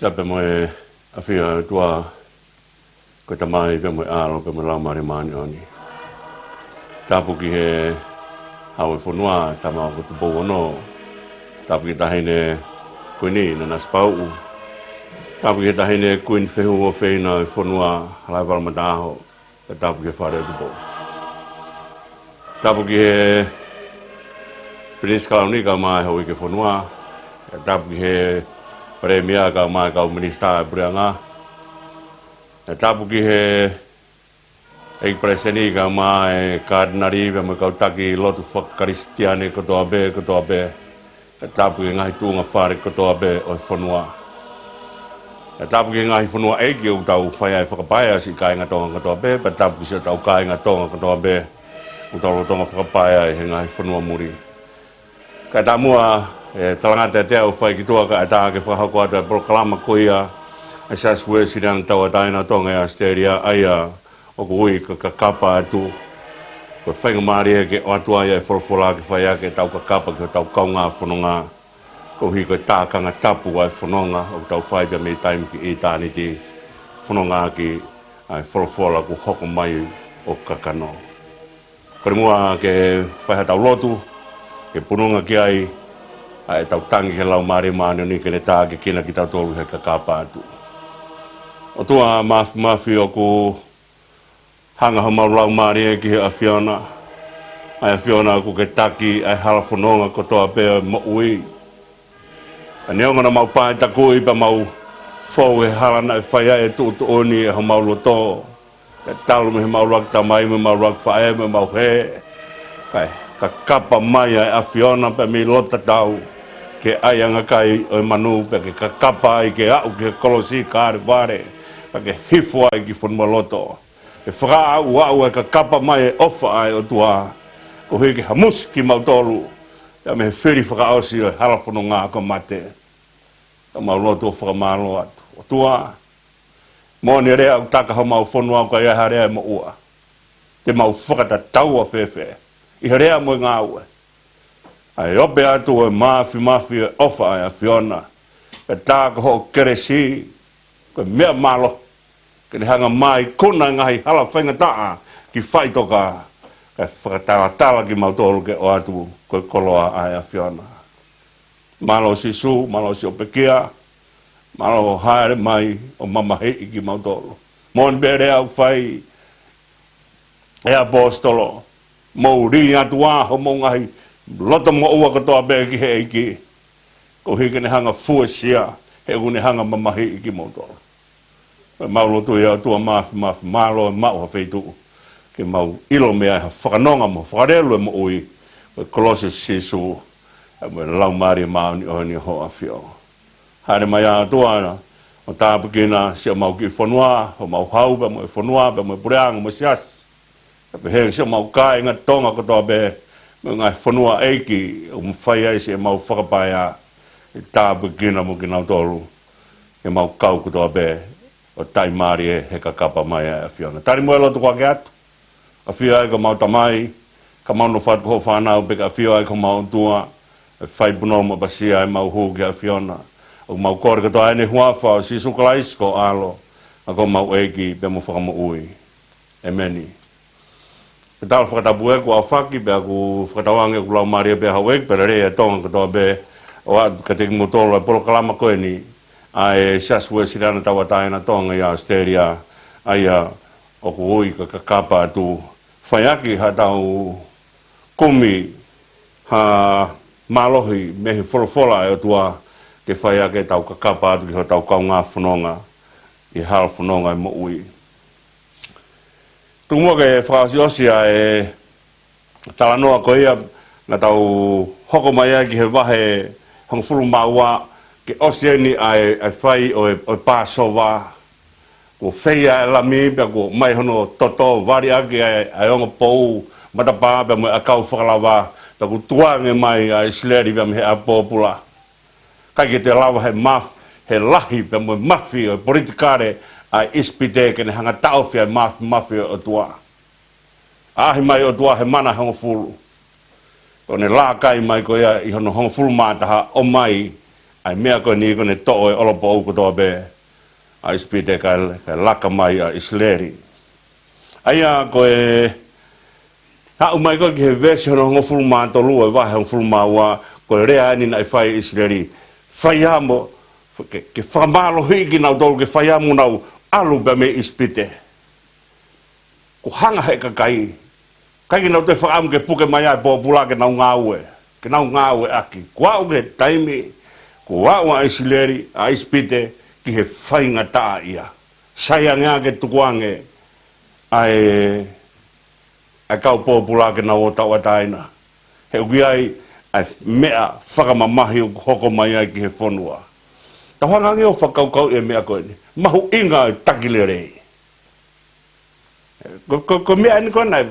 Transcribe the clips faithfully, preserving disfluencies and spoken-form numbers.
Tapu mo e ʻafio ʻa e ʻOtua, ko e Tamai pea mo e ʻAlo pea mo e Laumālie Māʻoniʻoni. Tapu ki he Hau ʻo e fonua, Tama ko Tupou Ono. Tapu ki he Taʻahine Kuini Nanasipauʻu. Tapu ki he Taʻahine Kuini Fehuʻofeina ʻo e fonua, Halaevalu Mataʻaho. Pea tapu ki he Fale ʻo Tupou. Tapu ki he Pilinisi Kalauni kae ʻumaʻā e Houʻeiki ʻo e fonua. Pea tapu ki he Palēmia kae ʻumaʻā e kau Minisitā ʻo e Puleʻanga. Pea tapu ki he ʻEiki Palesiteni kae ʻumaʻā e Katinali pea mo e kau taki lotu fakakalisitiane kotoa pē, kotoa pē. Pea tapu ki he ngaahi tuʻunga fale kotoa pē ʻo e fonua. Pea tapu ki he ngaahi fonua ʻeiki ʻoku tau fai ai e fakapaea, siʻi kāinga Tonga kotoa pē, pea tapu ki siʻotau kāinga Tonga kotoa pē ʻoku tau lolotonga fakapaea ʻi he ngaahi fonua muli. Kae ʻatā muʻa e talangata ʻiate au ʻoku fai ki tuʻa kae ʻatā ke fakahoko atu e polokalama ko ia ʻa e Siasi Uēsiliana Tauʻatāina ʻo Tonga ʻi ʻAositelēlia, ʻa ia ʻoku ui ko e Kakapa Atu. Ko e faingamālie ke ʻoatu ai e folofola ke fai ʻaki ʻetau kakapa ki hotau kaungā fononga. Koeʻuhi ko e tākanga tapu ʻa e fononga ʻoku tau fai pea mei taimi ki ʻitāniti, fononga ʻaki ʻa e folofola kuo hoko mai ʻo kakano. Kole muʻa ke fai haʻatau lotu, ke pununga ki ai ʻa ʻetau tangi ki he Laumālie Māʻoniʻoni ke ne tākiekina kitautolu he kakapa atu. ʻOtua Māfimafi, ʻoku hanga homau laumālie ki he ʻAfiona, ʻa e ʻAfiona ʻoku ke taki ʻa e hala fononga kotoa pē ʻo e moʻui. Pea neongo naʻa mau pae takuʻi pea mau fou he hala naʻe fai ai e tuʻutuʻuni ʻa homau loto, pea talu mei heʻemau ʻuluaki tamai, mei heʻemau ʻuluaki faʻē, mei heʻemau hē, kae kakapa mai ʻa e ʻAfiona pea mei loto tatau ki he ʻaiʻanga kai ʻo e manu, pea ke kakapa ai ke aʻu ki he kolosi Kalevale, kae ke hifo ai ki fonualoto. Ke fakaaʻuaʻu e kakapa mai e ʻofa ʻa e ʻOtua, koeʻuhi ke hamusi kimautolu pea mei he fili fakaʻosi ʻo e hala fononga ko e mate. Ka mau lotu ʻo fakamālō atu. ʻOtua, moʻoni e lea ʻoku taka homau fonua, ʻoku ʻikai ha lea ʻe moʻua. Te mau fakatataua fēfē ʻi he lea mo e ngāue? ʻA e ope atu ʻo e māfimafi ʻo e ʻofa ʻa e ʻAfiona, pea tā ko hoʻo kelesi, ko e meʻa mālohi, ke ne hanga mai ʻo ikuna e ngaahi hala faingataʻa ki faʻitoka, kae fakatalatala kimautolu ke ʻoatu ko e koloa ʻa e ʻAfiona. Mālō Sīsū, mālō siʻo pekia, mālō haʻele mai ʻo mamahiʻi kimautolu. Moʻoni pē lea ʻoku fai ʻe he ʻaposetolo, mou lī atu ā homou ngaahi loto moʻua kotoa pē ki he ʻEiki, koeʻuhi ke ne hanga ʻo fuesia, he ʻoku ne hanga ʻo mamahiʻi kimoutolu. Ko ʻemau lotu ia, ʻOtua Māfimafi, mālō e maʻu ha feituʻu ke mau ʻilo mei ai ha fakanonga mo fakalelu e moʻui, ko e kolosi ʻo Sīsū, pea mo e Laumālie Māʻoniʻoni ʻo hoʻo ʻAfio. Haʻele mai ā ʻOtua ʻo tāpuekina siʻomau kiʻi fonua, homau hau pea mo e fonua, pea mo e puleʻanga mo e siasi. Pea pehē ki siʻomau kāinga Tonga kotoa pē, mo e ngaahi fonua ʻeiki ʻoku fai ai siʻemau fakapaea, ke tāpuekina mo kinautolu, ke mau kau kotoa pē ʻo taʻimālie he kakapa mai ʻa e ʻAfiona. Tali mo e lotu kuo ʻoatu atu. ʻAfio ai ko homau tamai, ka mau nofo atu ko hoʻo fānau, pea ke ʻafio ai ko homau ʻOtua, ʻe fai punou mo ʻapasia ʻemau hū ki he ʻAfiona. ʻOku mau kole kotoa ʻi he huafa ʻo Sīsū Kalaisi ko ho ʻAlo, ʻa ko homau ʻEiki pea mo Fakamoʻui. ʻEmeni. Ko e tala fakatapu ē kuo ʻaofaki, pea ʻoku fakatauange ʻoku laumālie pē ʻa houʻeiki, pea lelei ʻa Tonga kotoa pē, ʻo ʻoatu kiate kimoutolu ʻa e polokalama ko eni ʻa e Siasi Uēsiliana Tauʻatāina ʻo Tonga ʻi ʻAositelēlia, ʻa ia ʻoku ui ko e Kakapa Atu. Fai ʻaki haʻatau kumi ha mālohi mei he folofola ʻa e ʻOtua, ke fai ʻaki ʻetau kakapa atu ki hotau kaungā fononga ʻi he hala fononga ʻo e moʻui. Tuku muʻa ke fakaʻosiʻosi ʻa e talanoa ko ia naʻa tau hoko mai ai ki he vahe hongofulu mā ua, ke ʻosi eni ʻa e, ʻa e fai ʻo e, ʻo e Pāsova. Kuo feia e lami, pea kuo ʻomai hono toto, vali ʻaki ʻa e, ʻa e ongo pou, matapā pea mo e ʻakau fakalava, pea kuo tukuange mai ʻa ʻIsileli pea mei he ʻapi pōpula. ʻIkai ke toe lava ʻe he maf-, ʻe he lahi pea mo e mafi ʻo e politikale ʻa ʻIsipite ke ne hanga ʻo taʻofi ʻa e māfimafi ʻo e ʻOtua. ʻAʻahi mai e ʻOtua he mana ʻe hongofulu. Ko ʻene lākai mai ko ia ʻi hono hongofulu mā taha, ʻomai ʻA e meʻa ko eni ko ʻene toʻo e ʻolopoʻou kotoa pē ʻa ʻIsipite kae, kae laka mai ʻa ʻIsileli. ʻA ia ko e haʻu mai ko ē ki he veesi hono hongofulu mā tolu ʻo e vahe hongofulu mā ua, ko e lea eni naʻe fai ʻe ʻIsileli. Fai ā mo, ke, ke fakamālohiʻi kinautolu, ke fai ā mo nau ʻalu pē mei ʻIsipite. Kuo hanga he kakai, ʻikai ke nau toe fakaʻamu ke puke mai ʻa e pōpula ke nau ngāue, ke nau ngāueʻaki. Kuo aʻu ki he taimi, kuo aʻu ʻa ʻIsileli, ʻa ʻIsipite, ki he faingataʻaʻia. Sai ange ā ke tukuange ʻa e, ʻa e kau pōpula ke nau ō tauʻatāina. He ʻoku ʻi ai ʻa e meʻa fakamamahi ʻoku hoko mai ai ki he fonua. Tau hanga ange ʻo fakakaukauʻi e meʻa ko eni. Mahuʻinga e taki lelei. Ko, ko, ko e meʻa eni ko ē naʻe,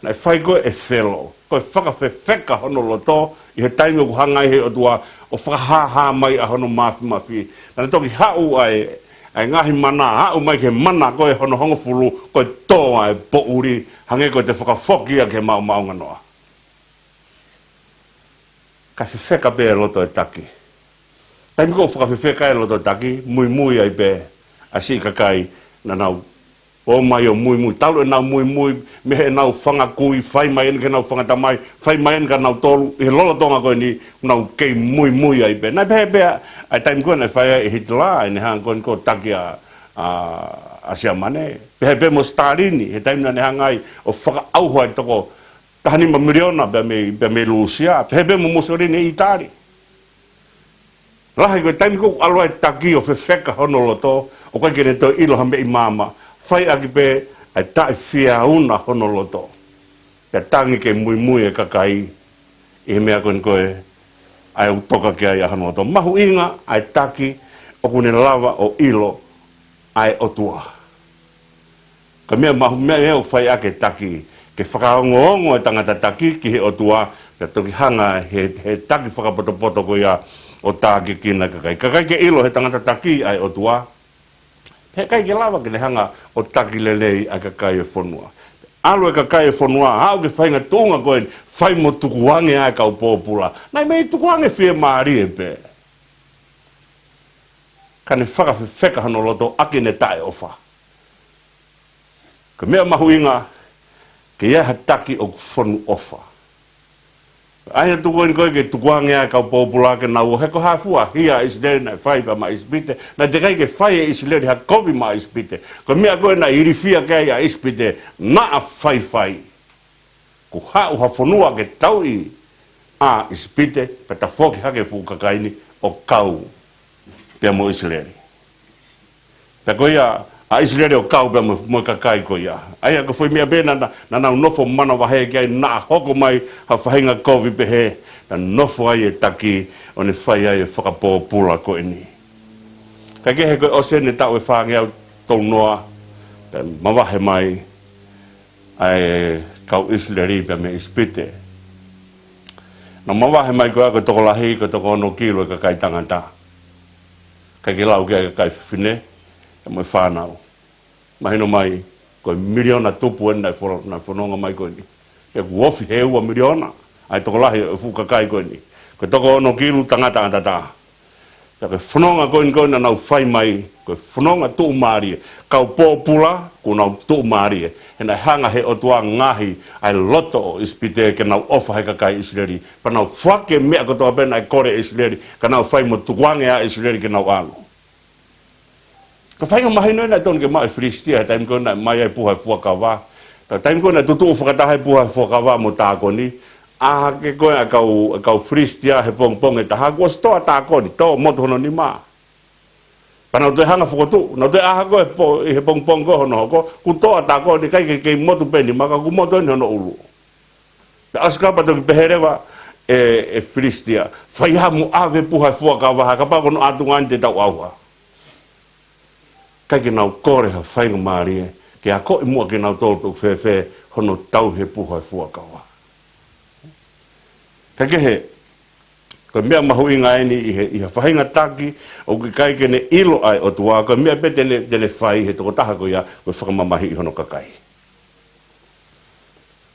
naʻe fai ko ē ʻe Felo. Ko e fakafefeka hono loto ʻi he taimi ʻoku hanga ai he ʻOtua ʻo fakahāhā mai ʻa hono māfimafi. Naʻa ne toki haʻu ʻa e, ʻa e ngaahi mana, aʻu mai ki he mana ko ē hono hongofulu, ko e tō ʻa e poʻuli, hangē ko ʻete fakafoki ia ki he maomaonga noa. Kae fefeka pē e loto e taki. Taimi ko ē ʻoku fakafefeka e loto e taki, muimui ai pē ʻa e siʻi kakai naʻa nau ō mai ʻo muimui. Talu ʻenau muimui, mei heʻenau fanga kui, fai mai eni ki heʻenau fanga tamai, fai mai eni kia nautolu, ʻi he lolotonga ko eni, nau kei muimui ai pē. Naʻe pehē pē ʻa e taimi ko ē naʻe fai ai ʻe Hitler, ʻene hanga ko eni ʻo taki ʻa, ʻa, ʻa Siamane. Pehē pē mo Stalini, he taimi naʻa ne hanga ai ʻo fakaʻauha e toko taha nima miliona pea mei, pea mei Lūsia, pehē pē mo Mussolini ʻi ʻĪtali. Lahi ko e taimi ko ē ʻoku ʻalu ai e taki ʻo fefeka hono loto, ʻoku ʻikai ke ne toe ʻilo ha meʻi maama, fai ʻaki pē ʻa e taʻefiefia hono loto. Pea tangi ke muimui e kakai ʻi he meʻa ko eni ko ē ʻa e ʻoku toka ki ai ʻa hono loto. Mahuʻinga ʻa e taki ʻoku ne lava ʻo ʻilo ʻa e ʻOtua. Ko e meʻa mahu, meʻa ʻoku fai ʻaki e taki, ke fakaongoongo e tangata taki ki he ʻOtua, pea toki hanga he, he taki fakapotopoto ko ia ʻo tākiekina e kakai. Ka ʻikai ke ʻilo he tangata taki ʻa e ʻOtua, he ʻikai ke lava ke ne hanga ʻo taki lelei ʻa e kakai e fonua. ʻAlu e kakai e fonua, aʻu ki he faʻahinga tuʻunga ko eni, fai mo tukuange ʻa e kau pōpula. Naʻe mei tukuange fiemālie pē. Ka ne fakafefeka hono loto ʻaki ʻene taʻeʻofa. Ko e meʻa mahuʻinga, ke ʻi ai ha taki ʻoku fonu ʻofa. ʻA ia tuku eni ko ē ke tukuange ʻa e kau pōpula ke nau ō, he ko e hā fua hia ʻa ʻIsileli naʻe fai pea maʻa ʻIsipite, naʻe teʻeki ai ke fai ʻe ʻIsileli ha kovi maʻa ʻIsipite. Ko e meʻa ko ē naʻe ilifia ki ai ʻa ʻIsipite, naʻa faifai. Kuo haʻu ha fonua ke tauʻi ʻa ʻIsipite, pea tafoki hake e fuʻu kakai ni ʻo kau pea mo ʻIsileli. Pea ko ia, ʻa ʻIsileli ʻo kau pea mo, mo e kakai ko ia. ʻA ia ko e foʻi meʻa pē naʻa, naʻa, naʻa nau nofo manavahē ki ai, naʻa hoko mai ha faʻahinga kovi pehē, naʻa nofo ai e taki ʻo ne fai ai e fakapōpula ko eni. Kae kehe ko e ʻosi eni e taʻu ʻe fāngeau tolunoa, pea mavahe mai ʻa e kau ʻIsileli pea mei ʻIsipite. Naʻa mavahe mai ko ia ko e tokolahi, ko e toko ono kilu e kakai tangata. ʻIkai ke lau ki ai e kakai fefine, pea mo e fānau. Mahino mai, ko e miliona tupu eni naʻe fo-, naʻe fononga mai ko eni. He kuo ofi he ua miliona ʻa e tokolahi ʻo e fuʻu kakai ko eni. Ko e toko ono kilu tangata ʻataʻatā. Pea ko e fononga ko eni ko ē naʻa nau fai mai, ko e fononga tuʻumālie. Kau pōpula, kuo nau tuʻumālie. He naʻe hanga he ʻOtua ngaohi ʻa e loto ʻo ʻIsipite ke nau ʻofa he kakai ʻIsileli. Pea nau foaki e meʻa kotoa pē naʻe kole ʻe ʻIsileli, ka nau fai mo tukuange ʻa ʻIsileli ke nau ʻalu. Ko e faʻahinga mahino eni naʻe tonu ke maʻu ʻe Filisitia, he taimi ko ē naʻe ʻomai ai e puha ʻo e fuakava. Pea taimi ko ē naʻe tutuʻu fakataha ai e puha ʻo e fuakava mo Tākoni. ʻĀ hake ko ē ʻa e kau, ʻa e kau Filisitia he pongipongi ʻe taha, kuo ʻosi tō ʻa Tākoni, tō motu hono nima. Pea nau toe hanga ʻo fokotuʻu, nau toe ʻā hake ko ē he po-, ʻi he pongipongi ko ē hono hoko, kuo tō ʻa Tākoni, ʻikai ke kei motu pē nima ka kuo motu eni hono ʻulu. Pea ʻosi ko ia pea toki pehē leva ʻe, ʻe Filisitia, fai ā mo ʻave e puha ʻo e fuakava, he kapau ko hono ʻātunga eni te tau ʻauha. ʻIkai ke nau kole ha faingamālie ke akoʻi muʻa kinautolu pe ʻoku fēfē hono tauhi e puha ʻo e fuakava. Kae kehe, ko e meʻa mahuʻinga eni ʻi he, ʻi ha faʻahinga taki ʻoku ʻikai ke ne ʻilo ʻa e ʻOtua, ko e meʻa pē te ne, te ne fai he tokotaha ko ia, ko e fakamamahiʻi hono kakai.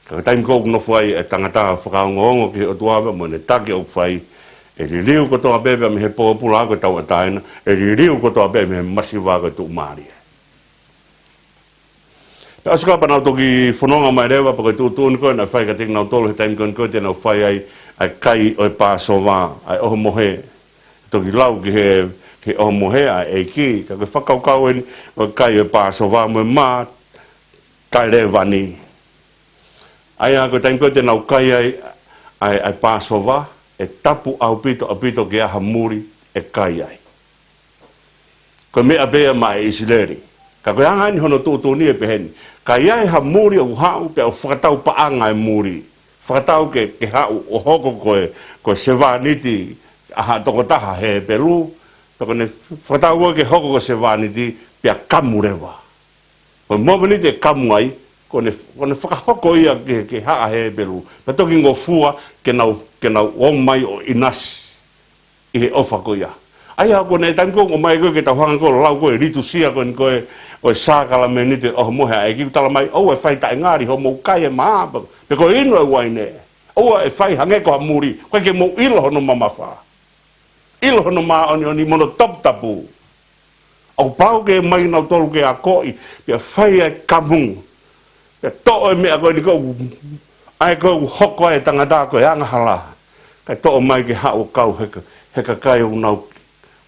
Ka ko e taimi ko ē ʻoku nofo ai e tangata ʻo fakaongoongo ki he ʻOtua pea mo ʻene taki ʻoku fai, ʻE liliu kotoa pē pea mei he pōpula ko e tauʻatāina, ʻe liliu kotoa pē mei he masiva ko e tuʻumālie. Pea ʻosi ko ia pea nau toki fononga mai leva, pea ko e tuʻutuʻuni ko ē naʻe fai kiate kinautolu he taimi ko ē ko ē te nau fai ai ʻa e kai ʻo e Pāsova, ʻa e ʻohomohe. Toki lau ki he, ki he ʻohomohe ʻa e ʻEiki, ka ko e fakakaukau eni ʻo e kai ʻo e Pāsova mo e mā taʻelēvani. ʻA ia ko e taimi ko ē te nau kai ai ʻa e, ʻa e Pāsova, ʻe tapu ʻaupito, ʻaupito ke ʻi ai ha muli ʻe kai ai. Ko e meʻa pē ia maʻa ʻIsileli. Ka ko e anga eni hono tuʻutuʻuni ʻe pehē ni. Ka ʻi ai ha muli ʻoku haʻu pea ʻoku fakatau paʻanga e muli. Fakatau ke, ke haʻu ʻo hoko ko e, ko e sevāniti ʻa ha tokotaha Hepelū. Pea ko ʻene fakatau ko ē ke hoko ko e sevāniti pea kamu leva. Ko e mōmeniti ʻe kamu ai, ko ʻene, ko ʻene fakahoko ia ke, ke haʻa Hepelū. Pea toki ngofua ke nau, ke nau ō mai ʻo ʻinasi ʻi he ʻofa ko ia. ʻA ia ko ʻene taimi ko ē ʻomai ko ē ke tau hanga ko ē ʻo lau ko ē e litūsia ko eni ko ē ʻo e sākalamēniti ʻohomohe ʻa e ʻEiki, ʻoku tala mai ʻoua ʻe fai taʻengali hoʻomou kai e mā, pe ko e inu e uaine. ʻOua ʻe fai hangē ko ha muli, ʻoku ʻikai ke mou ʻilo hono mamafa, ʻilo hono māʻoniʻoni mo hono toputapu. ʻOku pau ke ō mai kinautolu ke akoʻi, pea fai ʻa e kamu. Pea toʻo e meʻa ko eni ko ē, ʻa ē ko ē ʻoku hoko ai e tangata ko e angahala. Kae toʻo mai ke haʻu ʻo kau he ka-, he kakai ʻoku nau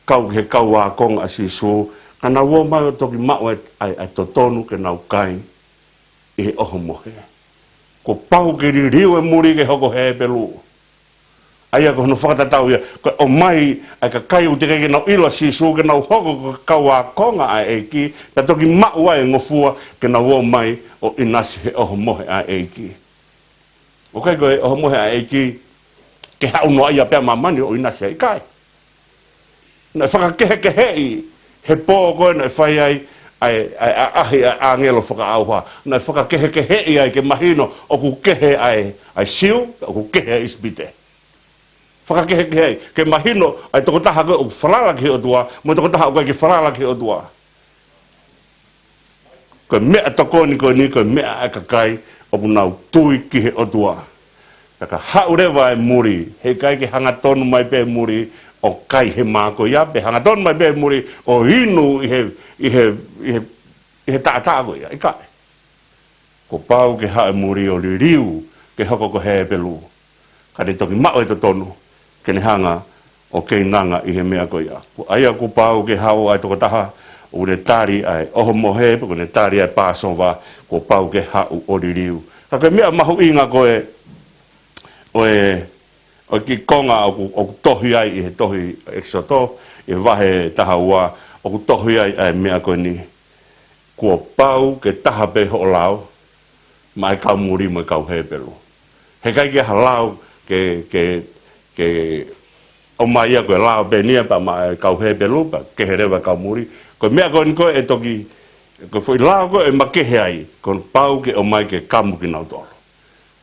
kau ki he kau ākonga ʻa Sīsū. Ka nau ō mai ʻo toki maʻu ʻa e, ʻa e, ʻa e totonu ke nau kai ʻi he ʻohomohe. Kuo pau ke liliu e muli ke hoko Hepelū. ʻA ia ko hono fakatatau ia, ko e ʻomai ʻa e kakai ʻoku teʻeki ke nau ʻilo ʻa Sīsū ke nau hoko ko e kau ākonga ʻa e ʻEiki, pea toki maʻu ai e ngofua ke nau ō mai ʻo ʻinasi he ʻohomohe ʻa e ʻEiki. ʻOku ʻikai ko e ʻohomohe ʻa e ʻEiki ke haʻu noa ia pē ʻa māmani ʻo ʻinasi ai, ʻikai. Naʻe fakakehekeheʻi he pō ko ē naʻe fai ai ʻa e, ʻa e, ʻa e ʻaʻahi ʻa e ʻāngelo fakaʻauha. Naʻe fakakehekeheʻi ai ke mahino ʻoku kehe ʻa e, ʻa e Siu, ʻoku kehe ʻa ʻIsipite. Fakakehekeheʻi ke mahino ʻa e tokotaha ko ē ʻoku falala ki he ʻOtua, mo e tokotaha ʻoku ʻikai ke falala ki he ʻOtua. Ko e meʻatokoni ko eni, ko e meʻa ʻa e kakai ʻoku nau tui ki he ʻOtua. Pea ka haʻu leva e muli, heʻikai ke hangatonu mai pē muli ʻo kai he mā ko ia, pe hangatonu mai pē muli ʻo inu ʻi he, ʻi he, ʻi he, ʻi he taʻataʻa ko ia, ʻikai. Kuo pau ke haʻu e muli ʻo liliu ke hoko ko Hepelū. Ka ne toki maʻu e totonu ke ne hanga ʻo keinanga ʻi he meʻa ko ia. Ko ia kuo pau ke haʻu ʻa e tokotaha ʻoku ne tali ʻa e ʻohomohe, pe ʻoku ne tali ʻa e Pāsova, kuo pau ke haʻu ʻo liliu. Ka ko e meʻa mahuʻinga ko ē ʻo e, ʻo e kiʻi konga ʻoku, ʻoku tohi ai ʻi he tohi ʻEkisoto, ʻi he vahe taha ua, ʻoku tohi ai ʻa e meʻa ko eni. Kuo pau ke taha pē hoʻo lao maʻa e kau muli mo e kau Hepelū. Heʻikai ke ʻi ai ha lao ke, ke, ke ʻomai ia ko e lao pē eni ia pea maʻa e kau Hepelū, pea kehe leva e kau muli. Ko e meʻa ko eni ko ē ʻe toki, ko e foʻi lao ko ē ʻe makehe ai, kuo pau ke ʻomai ke kamu kinautolu.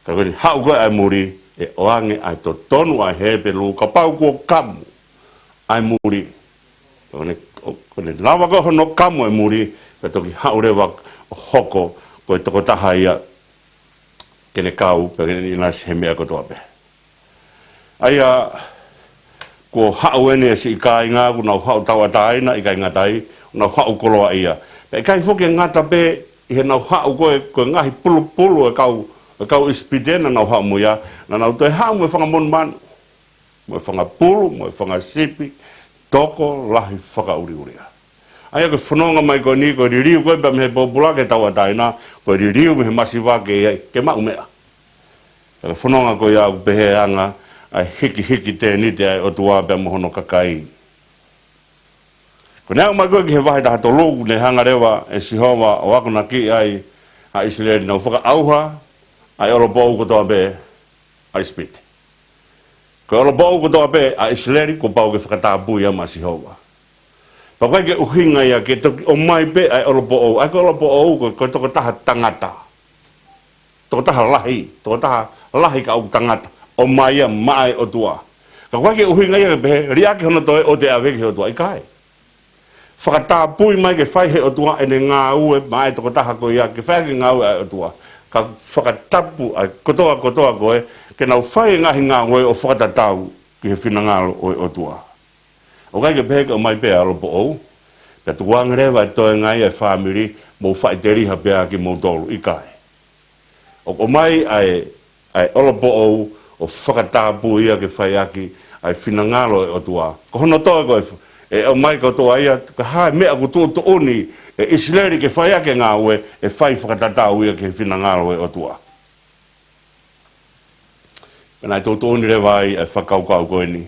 Ka ko eni haʻu ko ē ʻa e muli, ʻe ʻoange ʻa e totonu ʻa e Hepelū, kapau kuo kamu ʻa e muli. Ko ʻene, ko ʻene lava ko ē hono kamu e muli, pea toki haʻu leva ʻo hoko ko e tokotaha ia ke ne kau, pea ke ne ʻinasi he meʻa kotoa pē. ʻA ia, kuo haʻu eni e siʻi kāinga, kuo nau haʻu tauʻatāina, ʻikai ngata ai, kuo nau haʻu koloaʻia. Pea ʻikai foki ke ngata pē ʻi heʻenau haʻu ko ē, ko e ngaahi pulupulu e kau, e kau ʻIsipite naʻa nau haʻu mo ia, naʻa nau toe haʻu mo e fanga monumanu, mo e fanga pulu, mo e fanga sipi, tokolahi fakaʻuliʻulia. ʻA ia ko e fononga mai ko eni, ko e liliu ko ē pea mei he pōpula ke tauʻatāina, ko e liliu mei he masiva ke, ke maʻu meʻa. Ko e fononga ko ia ʻoku pehē anga ʻa e hikihiki tēniti ʻa e ʻOtua pea mo hono kakai. Ko ʻene aʻu mai ko ē ki he vahe taha tolu, kuo ne hanga leva ʻe Sihova ʻo akonakiʻi ai ʻa ʻIsileli, nau fakaʻauha ʻa e ʻolopoʻou kotoa pē ʻa ʻIsipite. Ko e ʻolopoʻou kotoa pē ʻa ʻIsileli, kuo pau ke fakatapui ia maʻa Sihova. Pea ʻoku ʻikai ke ʻuhinga ia ke toki ʻomai pē ʻa e ʻolopoʻou, ʻa ia ko e ʻolopoʻou ko, ko e tokotaha tangata. Tokotaha lahi, tokotaha lahi ka ʻoku tangata, ʻomai ia maʻa e ʻOtua. Ka ʻoku ʻikai ke ʻuhinga ia ke pehē, liʻaki hono toe ʻoua te ʻave ki he ʻOtua, ʻikai. Fakatapui mai ke fai he ʻOtua ʻene ngāue maʻa e tokotaha ko ia, ke fai ʻaki e ngāue ʻa e ʻOtua. Ka fakatapu ʻa e kotoa kotoa ko ē, ke nau fai e ngaahi ngāue ʻo fakatatau ki he finangalo ʻo e ʻOtua. ʻOku ʻikai ke pehē ke ʻomai pē ʻa e ʻolopoʻou, pea tukuange leva e toenga ia ʻa e fāmili, mou faʻiteliha pē ʻa kimoutolu, ʻikai. ʻOku ʻomai ʻa e, ʻa e ʻolopoʻou ʻo fakatapui ia ke fai ʻaki ʻa e finangalo ʻo e ʻOtua. Ko hono toe ko e f-, ʻe ʻomai kotoa ia, ka ko e hā e meʻa ʻoku tuʻutuʻuni ʻe ʻIsileli ke fai ʻaki e ngāue, ʻe fai fakatatau ia ki he finangalo ʻo e ʻOtua. Pea naʻe tuʻutuʻuni leva ai ʻa e fakakaukau ko eni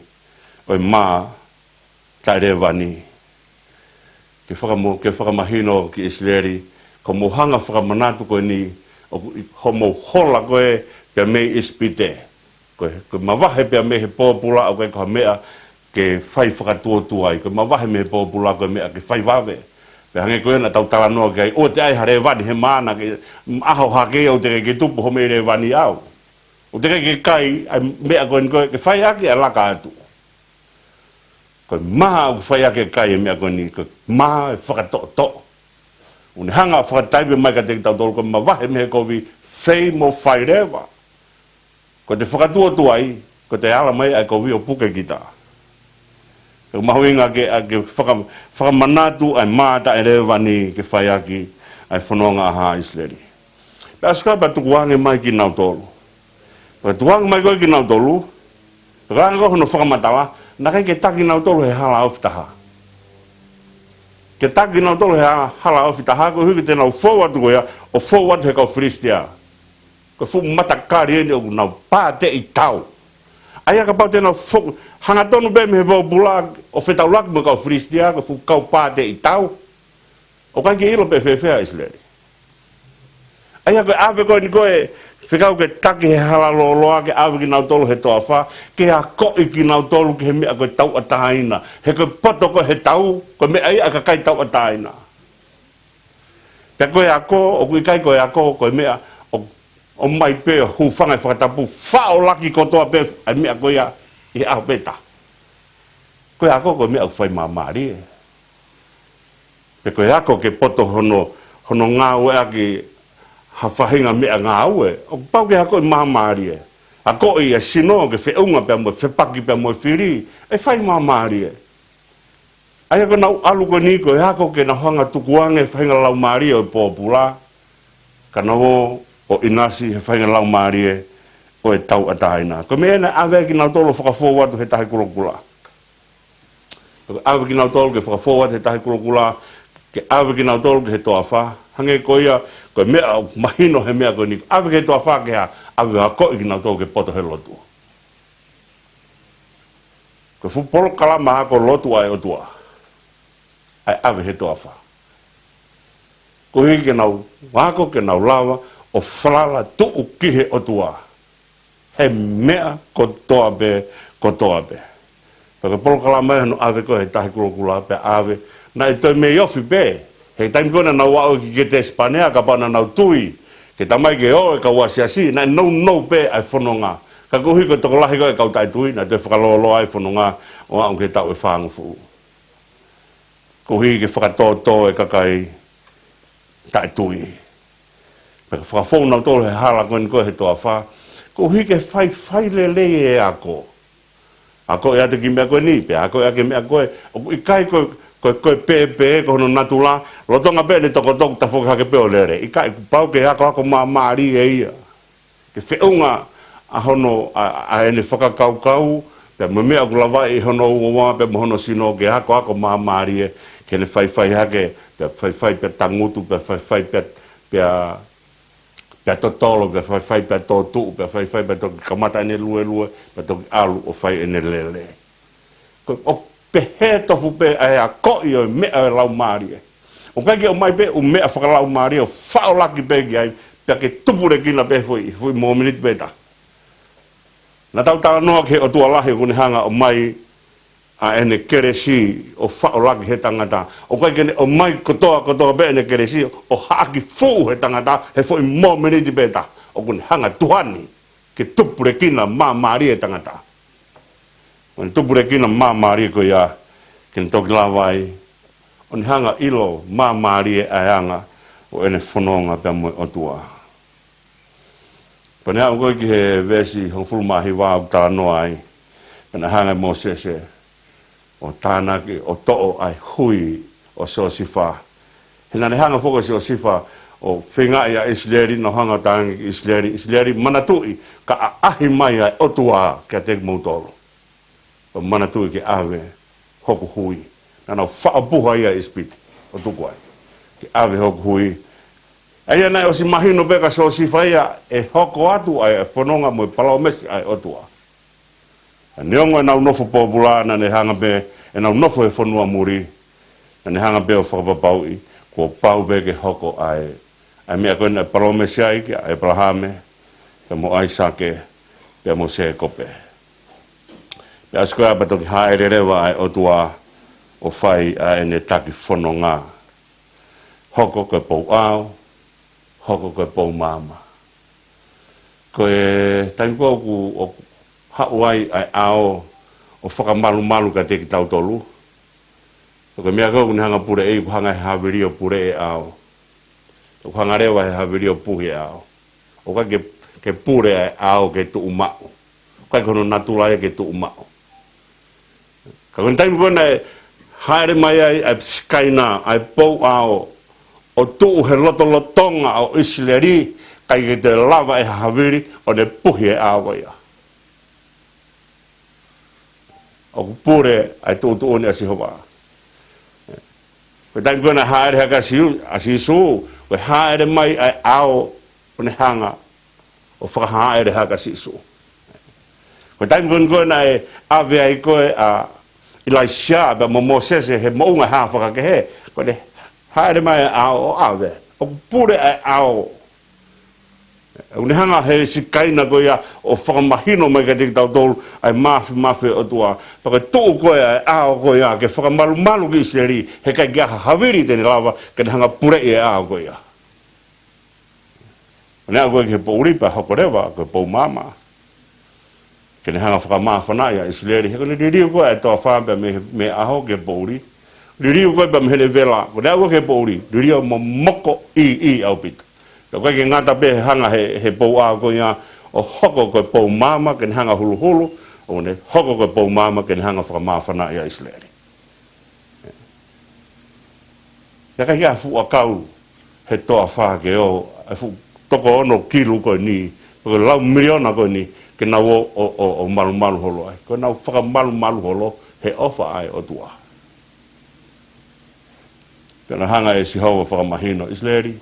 ʻo e mā taʻelēvani. Ke fakamo-, ke fakamahino ki ʻIsileli, ko hoʻomou hanga fakamanatu ko eni, ʻoku ʻi-, hoʻomou hola ko ē pea mei ʻIsipite. Ko e, ko e mavahe pea mei he pōpula ʻoku ʻikai ko ha meʻa ke fai fakatuotuai. Ko e mavahe mei he pōpula ko e meʻa ke fai vave. Pea hangē ko ia naʻa tau talanoa ki ai, ʻoua te ʻai ha lēvani he mā, naʻa ke ʻaho hake ia ʻoku teʻeki ke tupu hoʻo meʻi lēvani ʻaʻau. ʻOku teʻeki ke kai ʻa e meʻa ko eni ko ē ke fai ʻaki ʻa e laka atu. Ko e mā ʻoku fai ʻaki e kai e meʻa ko eni, ko e mā ʻe fakatoʻotoʻo. ʻOku ne hanga ʻo fakataipe mai kiate kitautolu, ko e mavahe mei he kovi, fei mo fai leva. Ko ʻete fakatuotuai, ko ʻete ala mai ʻa e kovi ʻo puke kita. ʻOku mahuʻinga ke, ʻa ke faka-, fakamanatu ʻa e mā taʻelēvani ke fai ʻaki ʻa e fononga ʻa haʻa ʻIsileli. Pea ʻosi ko ia pea tukuange mai kinautolu. Pea tukuange mai ko ē kinautolu, pea hangē ko hono fakamatala, naʻe ʻikai ke taki kinautolu he hala ofi taha. Ke taki kinautolu he ha-, hala ofi taha, koeʻuhi ke te nau fou atu ko ia, ʻo fou atu he kau Filisitia. Ko e fuʻu matakali eni ʻoku nau pāteʻi tau. ʻA ia kapau te nau fo-, hangatonu pē mei he pōpula ʻo fetaulaki mo e kau Filisitia, ko e fuʻu kau pāteʻi tau. ʻOku ʻikai ke ʻilo pe fēfē ʻa ʻIsileli. ʻA ia ko e ʻave ko eni ko ē, fekau ke taki he hala lōloa, ke ʻave kinautolu he toafa, ke akoʻi kinautolu ki he meʻa ko e tauʻatāina. He ko e poto ko ē he tau, ko e meʻa ia ʻa e kakai tauʻatāina. Pea ko e ako, ʻoku ʻikai ko e ako, ko e meʻa, ʻo, ʻomai pē ʻo hūfanga he fakatapu, faʻo laki kotoa pē ʻa e meʻa ko ia ʻi he ʻaho pē taha. Ko e ako, ko e meʻa ʻoku fai māmālie. Pea ko e ako ke poto hono, hono ngāueʻaki ha faʻahinga meʻangāue, ʻoku pau ke akoʻi māmālie. Akoʻi ʻa e sino ke feʻunga pea mo e fepaki pea mo e fili, ʻe fai māmālie. ʻA ia ko ʻenau ʻalu ko eni ko e ako ke nau hanga ʻo tukuange e faʻahinga laumālie ʻo e pōpula, ka nau ō ʻo ʻinasi he faʻahinga laumālie ʻo e tauʻatāina. Ko e meʻa ia naʻe ʻave kinautolu ʻo fakafou atu he Tahi Kulokula. ʻAve kinautolu ke fakafou atu he Tahi Kulokula, ke ʻave kinautolu ki he toafa, hangē ko ia, ko e meʻa ʻoku mahino he meʻa ko eni, ʻave ki he toafa ke hā, ʻave ʻo akoʻi kinautolu ke poto he lotu. Ko e fuʻu polokalama ako lotu ʻa e ʻOtua, ʻa e ʻave he toafa. Koeʻuhi ke nau ako, ke nau lava ʻo falala tuʻu ki he ʻOtua he meʻa kotoa pē, kotoa pē. Pea ko e polokalama ia hono ʻave ko ē he Tahi Kulokula pea ʻave. Naʻe toe mei ofi pē. He taimi ko ē naʻa nau aʻu ki Ketesepanea, kapau naʻa nau tui ke tamai ke ō e kau asiasi, naʻe nounou pē ʻa e fononga. Ka koeʻuhi ko e tokolahi ko ē e kau taʻetui, naʻe toe fakalōloa e fononga ʻo aʻu ki he taʻu ʻe fāngofulu. Koeʻuhi ke fakatōtō e kakai taʻetui. Pea fakafou nautolu he hala ko eni ko ē he toafa, koeʻuhi ke faifai lelei e ako. Ako ʻiate kiʻi meʻa ko eni, pea ako ʻiate kiʻi meʻa ko ē, ʻoku ʻikai ko, ko, ko e pēpē, ko hono natula, lolotonga pē ʻene tokotoko tafoki hake pē ʻo lele. ʻIkai, ʻoku pau ke akoako māmālie ia. Ke feʻunga ʻa hono, ʻa, ʻa ʻene fakakaukau, pea mo e meʻa ʻoku lavaʻi ʻe hono uaua, pea mo hono sino, ke akoako māmālie, ke ne faifai hake, pea faifai pea tangutu, pea faifai pea, pea, pea totolo, pea faifai pea tōtuʻu, pea faifai pea toki kamata ʻene luelue, pea toki ʻalu ʻo fai ʻene lele. Ko, ʻoku pehē tofu pē ʻa e akoʻi ʻo e meʻa ʻo e laumālie. ʻOku ʻikai ke ʻomai pē ʻū meʻa fakalaumālie ʻo faʻo laki pē ki ai, pea ke tupulekina pē he foʻi, foʻi mōmeniti pē taha. Naʻa tau talanoa ki he ʻOtua lahi ʻoku ne hanga ʻo ʻomai ʻa ʻene kelesi ʻo faʻo laki he tangata. ʻOku ʻikai ke ne ʻomai kotoa, kotoa pē ʻene kelesi ʻo haʻaki fuʻu he tangata he foʻi mōmeniti pē taha. ʻOku ne hanga ʻe Tuʻi ni ke tupulekina māmālie e tangata. ʻO ne tupulekina māmālie ko ia, ke ne toki lava ai ʻo ne hanga ʻo ʻilo māmālie ʻa e anga ʻo ʻene fononga pea mo e ʻOtua. Pea ne aʻu ko ē ki he veesi hongofulu mā hiva ʻoku talanoa ai. Naʻe hanga ʻe Mōsese ʻo tānaki, ʻo toʻo ʻa e hui ʻo Siosifa. He naʻa ne hanga foki ʻo Siosifa ʻo feingaʻi ʻa ʻIsileli, nau hanga ʻo tānaki ʻIsileli, ʻIsileli manatuʻi ka ʻaʻahi mai ʻa e ʻOtua kiate kimoutolu. ʻO manatuʻi ke ʻave hoku hui. Naʻa nau faʻo puha ia ʻi ʻIsipite, ʻo tuku ai. Ke ʻave hoku hui. ʻA ia naʻe ʻosi mahino pē kia Siosifa ia ʻe hoko atu ʻa e fononga mo e palōmesi ʻa e ʻOtua. Neongo ʻenau nofo pōpula, naʻa ne hanga pē, ʻenau nofo he fonua muli, naʻa ne hanga pē ʻo fakapapauʻi kuo pau pē ke hoko ʻa e, ʻa e meʻa ko ē naʻe palōmesi ai kia ʻĒpalahame, pea mo ʻAisake, pea mo Sēkope. Pea ʻosi ko ia pea toki hāʻele leva ʻa e ʻOtua ʻo fai ʻa ʻene taki fononga. Hoko ko e pou ʻao, hoko ko e pou maama. Ko e taimi ko ē ʻoku, ʻoku haʻu ai ʻa e ʻao ʻo fakamalumalu kiate kitautolu. Ko e meʻa ko ē ʻoku ne hanga puleʻi, ʻoku hanga he havili ʻo puleʻi e ʻao. ʻOku hanga leva he havili ʻo puhi e ʻao. ʻOku ʻikai ke, ke pule ʻa e ʻao ke tuʻu maʻu. ʻOku ʻikai ko hono natula ia ke tuʻu maʻu. Ka ko e taimi ko ē naʻe hāʻele mai ai ʻa e Sikaina, ʻa e pou ʻao, ʻo tuʻu he lotolotonga ʻo ʻIsileli, ʻikai ke toe lava ʻe ha havili ʻo ne puhi e ʻao ko ia. ʻOku pule ʻa e tuʻutuʻuni ʻa Sihova. Ko e taimi ko ē naʻe hāʻele hake ʻa Sīsū, ko e hāʻele mai ʻa e ʻao ʻo ne hanga ʻo fakahāʻele hake ʻa Sīsū. Ko e taimi ko ē naʻe ʻave ai ko ē ʻa ʻIlaisiā pea mo Mōsese he moʻunga hā fakakehe, ko ʻene hāʻele mai ʻa e ʻao ʻo ʻave. ʻOku pule ʻa e ʻao. ʻOku ne hanga he Sikaina ko ia ʻo fakamahino mai kiate kitautolu ʻa e māfimafi ʻo e ʻOtua. Pea ko e tuʻu ko ē ʻa e ʻao ko ia ke fakamalumalu ki ʻIsileli, he ʻikai ke ʻi ai ha havili te ne lava ke ne hanga puleʻi e ʻao ko ia. ʻO ne aʻu ko ē ki he poʻuli pea hoko leva ko e pou maama. Ke ne hanga fakamāfanaʻi ʻa ʻIsileli, he ko ʻene liliu ko ē ʻa e toafa pea mei, mei he ʻaho ki he poʻuli. Liliu ko ē pea mei heʻene vela, ko ʻene aʻu ko ē ki he poʻuli, liliu momoko ʻi, ʻi ʻaupito. Ka ʻoku ʻikai ke ngata pē he hanga he, he pou ʻao ko ia ʻo hoko ko e pou maama ke ne hanga huluhulu, ʻo ne hoko ko e pou maama ke ne hanga fakamāfanaʻi ʻa ʻIsileli. Pea ʻikai ke ʻi ai ha fuʻu ʻakau he toafa ke ō, ʻa e fuʻu toko ono kilu ko eni, pe ko e lau miliona ko eni, ke nau ō, ʻo, ʻo, ʻo malumalu holo ai. Ko ʻenau fakamalumalu holo he ʻofa ʻa e ʻOtua. Pea naʻe hanga ʻe Sihova ʻo fakamahino, ʻIsileli,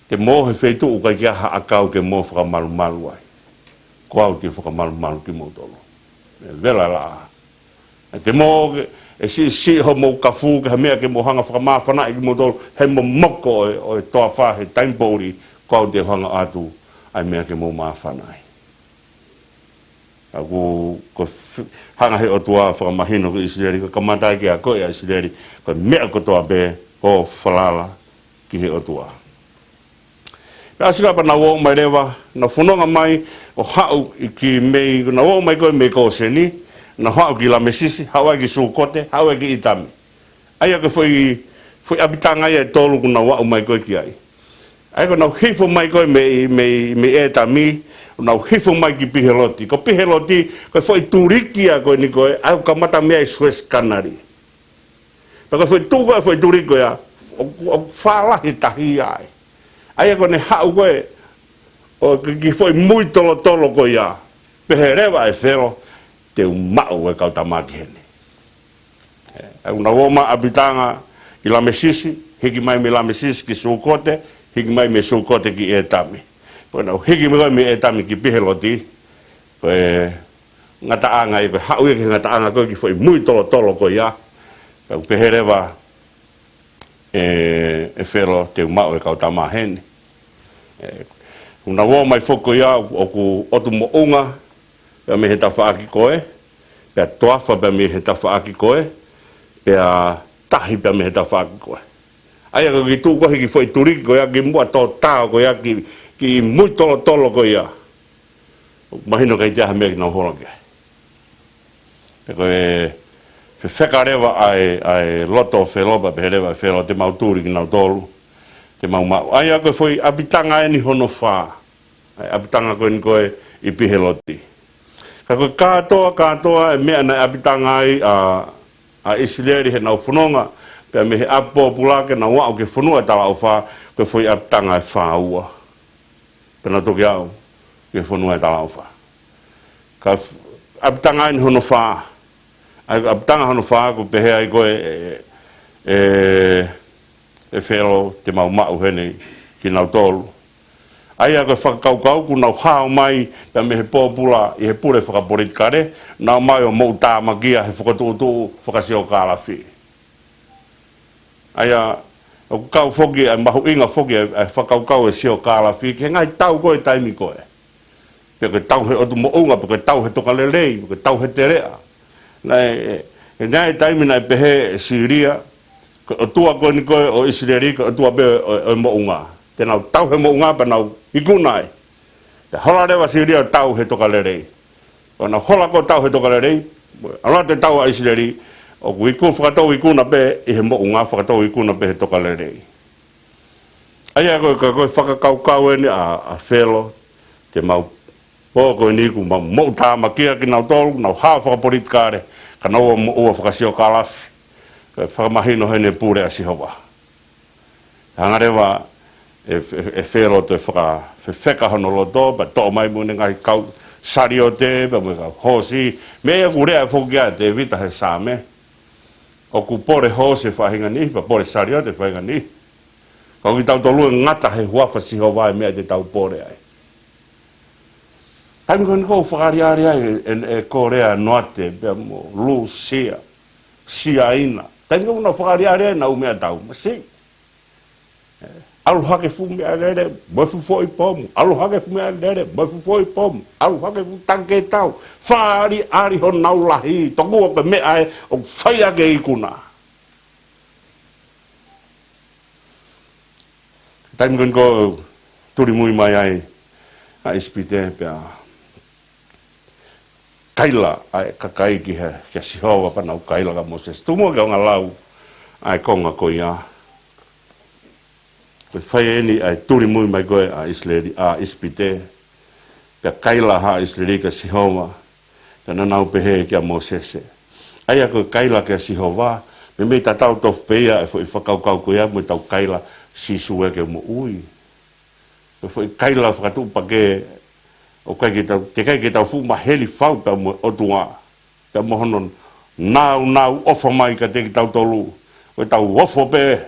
te mo ō he feituʻu ʻoku ʻikai ke ʻi ai ha ʻakau ke mo fakamalumalu ai. Ko au te u fakamalumalu kimoutolu. Mei he vela laʻā. Te mo ō ke, ʻe siʻisiʻi hoʻomou kafu ke ha meʻa ke mo hanga fakamāfanaʻi kimoutolu, he momoko ʻo e, ʻo e toafa he taimi poʻuli, ko au te u hanga ʻatu ʻa e meʻa ke mo māfana ai. ʻA ia ko e f-, hanga he ʻOtua ʻo fakamahino ki ʻIsileli, ko e kamata ke akoʻi ʻa ʻIsileli, ko e meʻa kotoa pē ʻo falala ki he ʻOtua. Pea ʻosi ko ia pea nau ō mai leva, nau fononga mai ʻo haʻu ʻi ki mei, nau ō mai ko ē mei Kōseni, nau haʻu ki Lamesisi, haʻu ai ki Sukote, haʻu ai ki ʻItami. ʻA ia ko e foʻi, foʻi ʻapitanga ia ʻe tolu ʻoku nau aʻu mai ko ē ki ai. ʻA ia ko ʻenau hifo mai ko ē mei, mei, mei ʻEtami, ʻo nau hifo mai ki Piheloti. Ko Piheloti, ko e foʻi tuliki ia ko eni ko ē, ʻa ia ʻoku kamata mei ai e Suesi Kanali. Pea ko e foʻi tuʻu ko ē, foʻi tuliki ko ia, ʻo, ʻo fālahi tahi ai. ʻA ia ko ʻene haʻu ko ē, ʻo ki, ki he foʻi mui tolotolo ko ia, pehē leva ʻe Felo, te u maʻu e kau tama ki heni. ʻA ia ʻoku nau ō mai ʻapitanga ʻi Lamesisi, hiki mai mei Lamesisi ki Sukote, hiki mai mei Sukote ki ʻEtami. Pea nau hiki mai ko ē mei ʻEtami ki Piheloti, ko e ngataʻanga ia, ko e haʻu ia ki he ngataʻanga ko ē ki he foʻi mui tolotolo ko ia. Pea ʻoku pehē leva ʻe, ʻe Felo te u maʻu e kau tama heni. ʻE, ʻoku nau ō mai foki ko ia ʻoku ʻotu moʻunga pea mei he tafaʻaki ko ē, pea toafa pea mei he tafaʻaki ko ē, pea tahi pea mei he tafaʻaki ko ē. ʻA ia ko e kiʻi tuʻu ko ē he kiʻi foʻi tuliki ko ia, kimuʻa tō tao ko ia ki, ki he mui tolotolo ko ia. Mahino ʻikai toe ʻi ai ha meʻa ke nau hola ki ai. Pea ko e fefeka leva ʻa e, ʻa e loto ʻo Felo, pea pehē leva ʻe Felo, te mau tuli kinautolu, te mau maʻu. ʻA ia ko e foʻi ʻapitanga eni hono fā. ʻA e ʻapitanga ko eni ko ē ʻi Piheloti. Ka ko e kātoa, kātoa e meʻa naʻe ʻapitanga ai ʻa, ʻa ʻIsileli heʻenau fononga, pea mei he ʻapi pōpula ke nau aʻu ki he fonua ʻo e talaʻofa, ko e foʻi ʻapitanga ʻe fāua. Pea nau toki aʻu ki he fonua ʻo e talaʻofa. Ka f-, ʻapitanga eni hono fā. ʻA ia ko e ʻapitanga hono fā ʻoku pehē ai ko ē ʻe, ʻe, ʻe Felo te mau maʻu heni kinautolu. ʻA ia ko e fakakaukau kuo nau hao mai pea mei he pōpula ʻi he pule fakapolitikale, nau mai ʻo moʻutāmakia he fokotuʻutuʻu fakasiokālafi. ʻA ia, ʻoku kau foki ʻa e mahuʻinga foki ʻa e, ʻa e fakakaukau ʻo e siokālafi ki he ngaahi tau ko ē taimi ko ē. Pe ko e tau he ʻotu moʻunga, pe ko e tau he tokalelei, pe ko e tau he teleʻa. Naʻe, ʻe, ʻe, naʻe taimi naʻe pehē ʻe Sīlia, ko e ʻotua ko eni ko ē ʻo ʻIsileli, ko e ʻotua pē ʻo, ʻo e moʻunga. Te nau tau he moʻunga pea nau ikuna ai. Pea hola leva Sīlia ʻo tau he tokalelei. ʻO nau hola ko ē ʻo tau he tokalelei, ʻalu atu e tau ʻa ʻIsileli, ʻoku iku-, fakatou ikuna pē ʻi he moʻunga, fakatou ikuna pē he tokalelei. ʻA ia ko e, ka ko e fakakaukau eni ʻa, ʻa Felo, te mau, ʻo ko eni kuo mau moʻutāmakia kinautolu, nau hao fakapolitikale, ka nau ō ʻo moʻua fakasiokālafi, ka fakamahino heni e pule ʻa Sihova. Hanga leva ʻe, ʻe, ʻe Felo ʻo toe fakafefeka hono loto, pea toʻo mai mo ʻene ngaahi kau saliote, pea mo e kau hoosi, meʻa ia ʻoku lea foki ʻa Tēvita he Saame. ʻOku pole hoosi e faʻahinga niʻihi, pea pole saliote e faʻahinga niʻihi. Ka ko kitautolu ʻe ngata he huafa ʻo Sihova e meʻa te tau pole ai. Taimi ko eni ʻoku fakaʻaliʻali ai ʻe, ʻe, ʻe Kōlea ʻo Noate, pea mo Lūsia, Siaina. Taimi ko eni ʻoku nau fakaʻaliʻali ai ʻenau meʻatau, masiʻi. ʻAlu hake fuʻu meʻalele, mo e fuʻu foʻi pomu. ʻAlu hake fuʻu meʻalele, mo e fuʻu foʻi pomu. ʻAlu hake fuʻu tangi tau. Fakaʻaliʻali honau lahi, tokua ko e meʻa ē ʻoku fai ʻaki e ikuna. Taimi ko eni ʻoku tulimui mai ai ʻa ʻIsipite pea kaila ʻa e kakai ki he, kia Sihova pea nau kaila kia Mōsese. Tuku muʻa ke u hanga ʻo lau ʻa e konga ko ia. Ko e fai eni ʻa e tulimui mai ko ē ʻa ʻIsileli, ʻa ʻIsipite. Pea kaila ʻa ʻIsileli kia Sihova. Pea naʻa nau pehē kia Mōsese. ʻA ia ko e kaila kia Sihova, meimei tatau tofu pē ia e foʻi fakakaukau ko ia mo ʻetau kaila Sīsū ē ke moʻui. Ko e foʻi kaila fakatuʻupakē, ʻoku ʻikai ke tau, teʻeki ai ke tau fuʻu maheni fau pea mo e ʻOtua, pea mo hono nāunau ʻofa mai kiate kitautolu. Ko ʻetau ofo pē,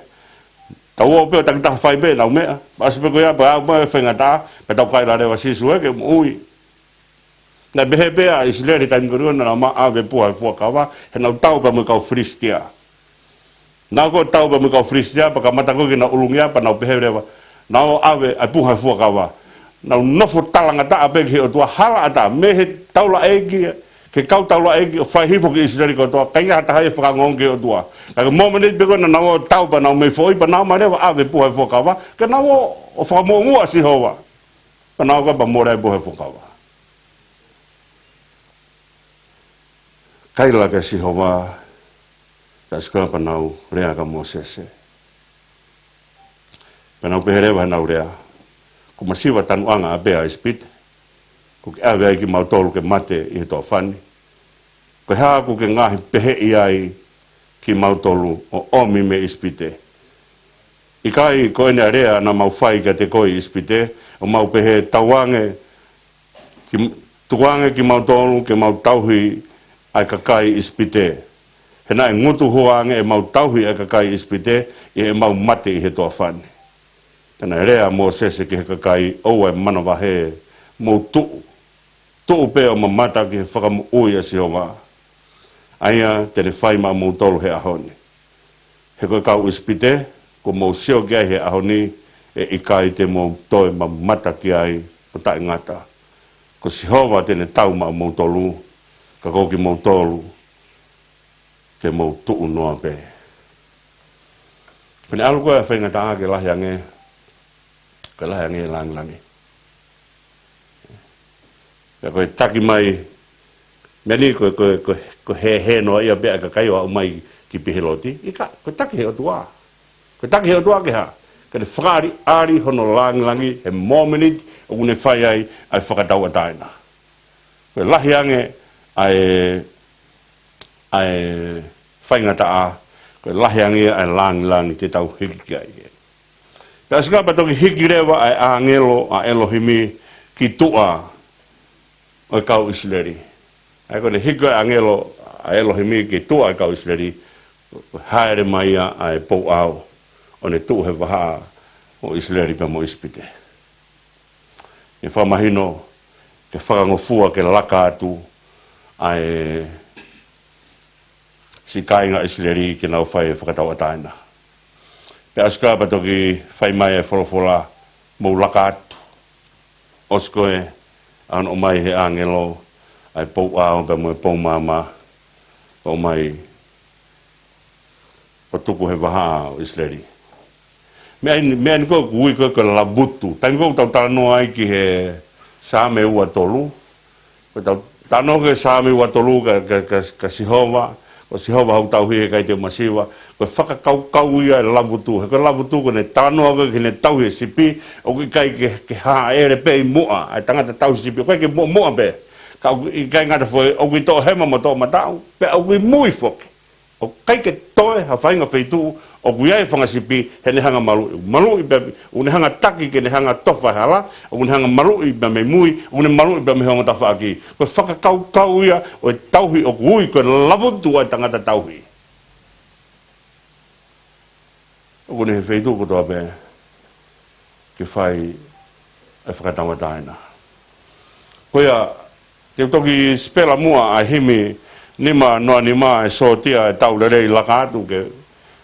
tau ō pē ʻo takitaha fai pē ʻenau meʻa, ʻasi pē ko ia, pea aʻu mai e faingataʻa, pea tau kaila leva Sīsū ē ke moʻui. Naʻe pehē pē ʻa ʻIsileli taimi ko ē naʻa nau ō ʻo ʻave e puha ʻo e fuakava, heʻenau tau pea mo e kau Filisitia. Nau ō ʻo tau pea mo e kau Filisitia, pea kamata ko ē ke nau ʻulungia, pea nau pehē leva, nau ō ʻo ʻave ʻa e puha ʻo e fuakava. Nau nofo talangataʻa pē ki he ʻOtua, halaʻatā, mei he taulaʻeiki, ki he kau taulaʻeiki, ʻo fai hifo ki ʻIsileli kotoa, ʻikai ha taha ia ʻe fakaongoongo ki he ʻOtua. Ka ko e mōmeniti pē ko ē naʻa nau ō ʻo tau pea nau mei foʻi, pea nau ō mai leva ʻo ʻave e puha ʻo e fuakava, ke nau ō ʻo fakamuʻomuʻa ʻa Sihova. Pea nau ō ko ē pea mole ai e puha ʻo e fuakava. Kaila kia Sihova, ka ʻasi ko ē pea nau lea kia Mōsese. Pea nau pehē leva heʻenau lea, kuo masiva tanuʻanga ʻapē ʻa ʻIsipite, kuo ke ʻave ai kimautolu ke mate ʻi he toafa ni. Ko e hā kuo ke ngaohi peheʻi ai kimautolu ʻo ʻomi mei ʻIsipite? ʻIkai ko ʻene lea naʻa mau fai kiate koe ʻi ʻIsipite, ʻo mau pehē, tauange, ki, tukuange kimautolu ke mau tauhi ʻa e kakai ʻIsipite. He naʻe ngutu hua ange ʻemau tauhi ʻa e kakai ʻIsipite, ʻi heʻemau mate ʻi he toafa ni. Pea naʻe lea ʻa Mōsese ki he kakai, ʻoua ʻe manavahē, mou tuʻu. Tuʻu pē ʻo mamata ki he fakamoʻui ʻa Sihova, ʻa ia te ne fai maʻamoutolu he ʻaho ni. He ko e kau ʻIsipite, kuo mou sio ki ai he ʻaho ni, ʻe ʻikai te mou toe mamata ki ai ʻo taʻengata. Ko Sihova te ne tau maʻamoutolu, ka ko kimoutolu, te mou tuʻu noa pē. Pea ne ʻalu ko ē ʻa e faingataʻa ke lahi ange, ke lahi ange e langilangi. Pea ko e taki mai, meʻa ni ko, ko, ko, ko e hēhē noa ia pē ʻa e kakai ʻo aʻu mai ki Pihiloti, ʻikai, ko e taki ʻe he ʻOtua. Ko e taki ʻe he ʻOtua ke hā? Ke ne fakaʻaliʻali hono langilangi he mōmeniti ʻoku ne fai ai ʻa e fakatauʻatāina. Ko e lahi ange ʻa e, ʻa e faingataʻa, ko e lahi ange ʻa e langilangi te tau hiki ki ai. Pea ʻosi ko ia pea toki hiki leva ʻa e ʻāngelo ʻa ʻElohimi ki tuʻa ʻo e kau ʻIsileli. ʻA ia ko ʻene hiki ʻa e ʻāngelo ʻa ʻElohimi ki tuʻa ʻo e kau ʻIsileli, hāʻele mai ia ʻa e pouʻao ʻo ne tuʻu he vahaʻa ʻo ʻIsileli pea mo ʻIsipite. ʻE fakamahino ke fakangofua ke laka atu ʻa e siʻi kāinga ʻIsileli ke nau fai e fakatauʻatāina. Pea ʻosi ko ia pea toki fai mai e folofola, mou laka atu. ʻOsi ko ē ʻa hono ʻomai he ʻāngelo ʻa e pouʻao pea mo e pou maama, ʻomai ʻo tuku he vahaʻa ʻo ʻIsileli. Meʻa ni, meʻa ni ko ē ʻoku ui ko ē ko e lavutu. Taimi ko ē ʻoku tau talanoa ai ki he Saame ua tolu. Ko ʻetau talanoa ki he Saame ua tolu ka, ka, ka, ka Sihova, ko Sihova hoku tauhi, he ʻikai te u masiva. Ko e fakakaukau ia e lavutu. He ko e lavutu ko ʻene talanoa ko ē ki heʻene tauhi e sipi, ʻoku ʻikai ke, ke hāʻele pē ʻi muʻa, ʻa e tangata tauhi sipi, ʻoku ʻikai ke muʻomuʻa pē. Ka ʻoku ʻikai ngata foki, ʻoku ʻi toʻohema mo toʻomataʻu, pea ʻoku ʻi mui foki. ʻOku ʻikai ke toe ha faʻahinga feituʻu ʻoku ʻi ai e fanga sipi heʻene hanga maluʻi. Maluʻi pē, ʻoku ne hanga taki ke ne hanga tofa e hala, ʻoku ne hanga maluʻi pē mei mui, ʻoku ne maluʻi pē mei he ongo tafaʻaki. Ko e fakakaukau ia ʻo e tauhi ʻoku ui ko e lavutu ʻa e tangata tauhi. ʻOku ne ʻi he feituʻu kotoa pē ke fai e fakatauʻatāina. Ko ia, te u toki sipela muʻa ʻa e himi nima noa nima, ʻe sōtia e tau lelei laka atu ke,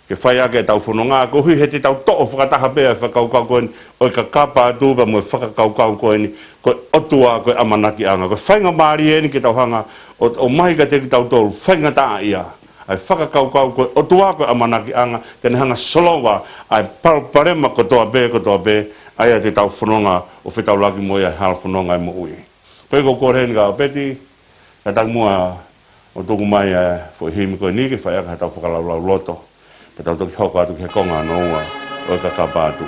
ke fai ake e tau fononga, koeʻuhi he te tau toʻo fakataha pē e fakakaukau ko eni ʻo e kakapa atu pea mo e fakakaukau ko eni, ko e ʻOtua ko e ʻamanakiʻanga. Ko e faingamālie eni ke tau hanga ʻo, ʻomai kiate kitautolu, faingataʻaʻia ʻa e fakakaukau ko e ʻOtua ko e ʻamanakiʻanga, te ne hanga solova ʻa e palopalema kotoa pē, kotoa pē, ʻa ia te tau fononga ʻo fetaulaki mo ia he hala fononga e moʻui. Pea ko e kole heni kia ʻOpeti, ka tau muʻa ʻo tuku mai e foʻi himi ko eni ke fai ʻaki ha tau fakalaulauloto. Pea tau toki hoko atu ki he konga hono ua ʻo e kakapa atu.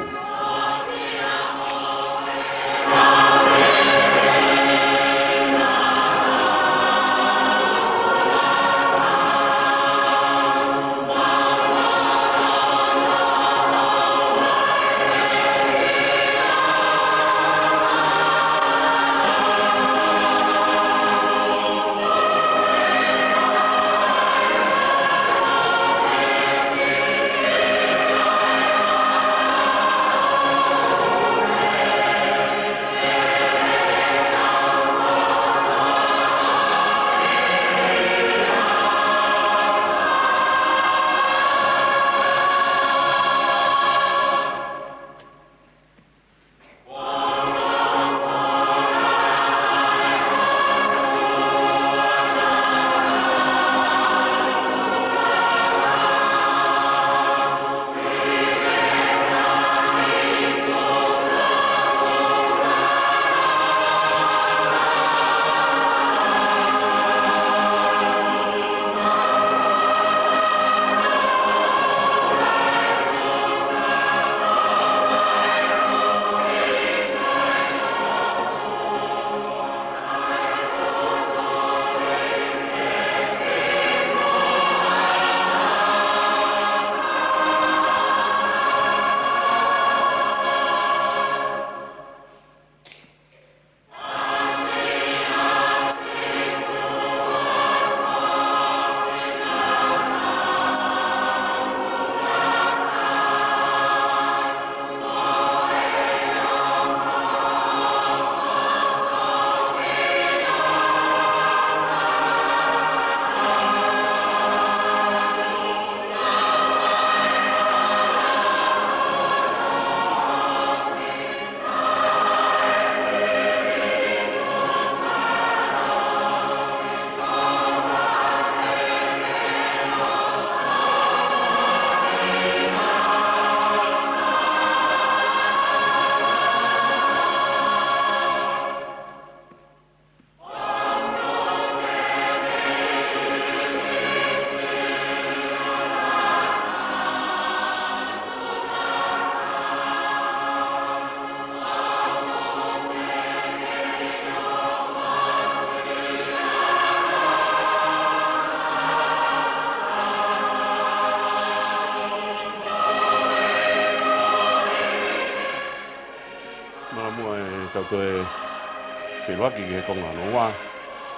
Feʻiloaki ki he konga hono ua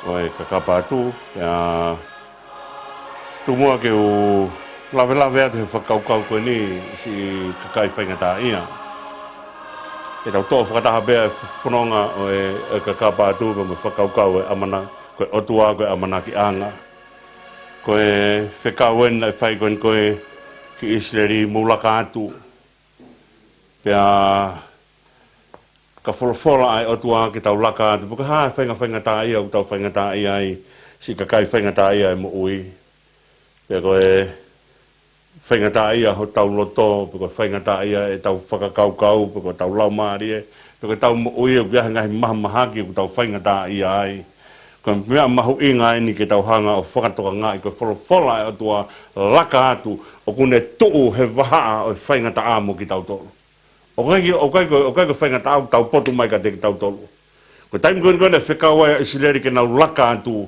ʻo e kakapa atu, pea tuku muʻa ke u lavelave atu he fakakaukau ko eni siʻi kakai faingataʻaʻia. Ke tau toʻo fakataha pē ʻa e fononga ʻo e, ʻo e kakapa atu pea mo e fakakaukau ʻo e ʻamana-, ko e ʻOtua ko e ʻamanakiʻanga. Ko e fekau eni naʻe fai ko eni ko ē ki ʻIsileli, mou laka atu. Pea ka folofola ʻa e ʻOtua ke tau laka atu, pe ko e hā e fainga-, faingataʻaʻia ʻoku tau faingataʻaʻia ai, siʻi kakai faingataʻaʻia ʻo e moʻui. Pe ko e faingataʻaʻia hotau loto, pe ko e faingataʻaʻia ʻetau fakakaukau, pe ko ʻetau laumālie, pe ko ʻetau moʻui, ʻoku ʻi ai e ngaahi mahamahaki ʻoku tau faingataʻaʻia ai. Ko e meʻa mahuʻinga eni ke tau hanga ʻo fakatokangaʻi ko e folofola ʻa e ʻOtua, laka atu, ʻoku ne tuʻu he vahaʻa ʻo e faingataʻa mo kitautolu. ʻOku ʻikai ke, ʻoku ʻikai ko, ʻoku ʻikai ko e faingataʻa ʻoku tau potu mai kiate kitautolu. Ko e taimi ko eni ko ē naʻe fekau ai ʻa ʻIsileli ke nau laka atu,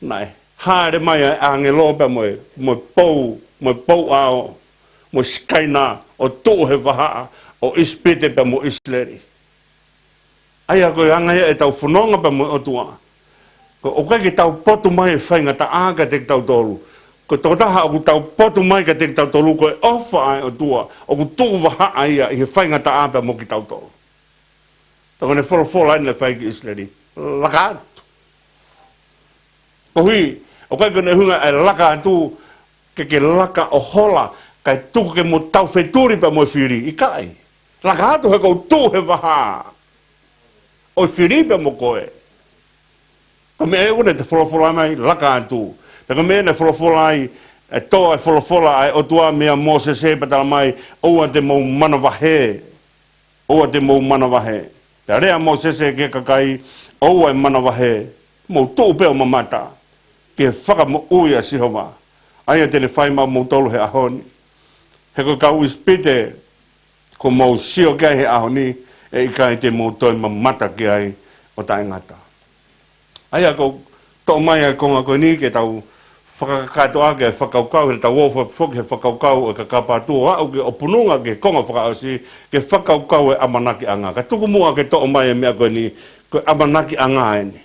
naʻe hāʻele mai ʻa e ʻāngelo pea mo e, mo e pou, mo e pou ʻao, mo e Sikaina ʻo tuʻu he vahaʻa ʻo ʻIsipite pea mo ʻIsileli. ʻA ia ko e anga ia ʻetau fononga pea mo e ʻOtua. Ko e ʻoku ʻikai ke tau potu mai e faingataʻa kiate kitautolu. Ko e tokotaha ʻoku tau potu mai kiate kitautolu ko e ʻofa ʻa e ʻOtua, ʻoku tuʻu vahaʻa ia ʻi he faingataʻa pea mo kitautolu. Pea ko ʻene folofola eni naʻe fai ki ʻIsileli, laka atu. Koeʻuhi, ʻoku ʻikai ko ʻene ʻuhinga ʻa e laka atu, ke ke laka ʻo hola, kae tuku ke mo taufetuli pea mo e fili, ʻikai. Laka atu he ʻoku ou tuʻu he vahaʻa ʻo e fili pea mo koe. Ko e meʻa ʻoku ne folofola mai, laka atu. Pea ko e meʻa naʻe folofola ai, ʻe toʻo e folofola ʻa e ʻOtua meia Mōsese pea tala mai, ʻoua te mou manavahē. ʻOua te mou manavahē. Pea lea ʻa Mōsese ki he kakai, ʻoua ʻe manavahē. Mou tuʻu pē ʻo mamata ki he fakamoʻui ʻa Sihova, ʻa ia te ne fai maʻamoutolu he ʻaho ni. He ko e kau ʻIsipite kuo mou sio ki ai he ʻaho ni, ʻe ʻikai te mou toe mamata ki ai ʻo taʻengata. ʻA ia ʻoku ou toʻo mai ʻa e konga ko eni ke tau fakakakato ʻaki e fakakaukau, he tau ō fo-, foki he fakakaukau ʻo e kakapa atu ʻo aʻu ki he ʻopununga ki he konga fakaʻosi, ki he fakakaukau ʻo e ʻamanakiʻanga. Ka tuku muʻa ke toʻo mai e meʻa ko eni, ko e ʻamanakiʻanga eni.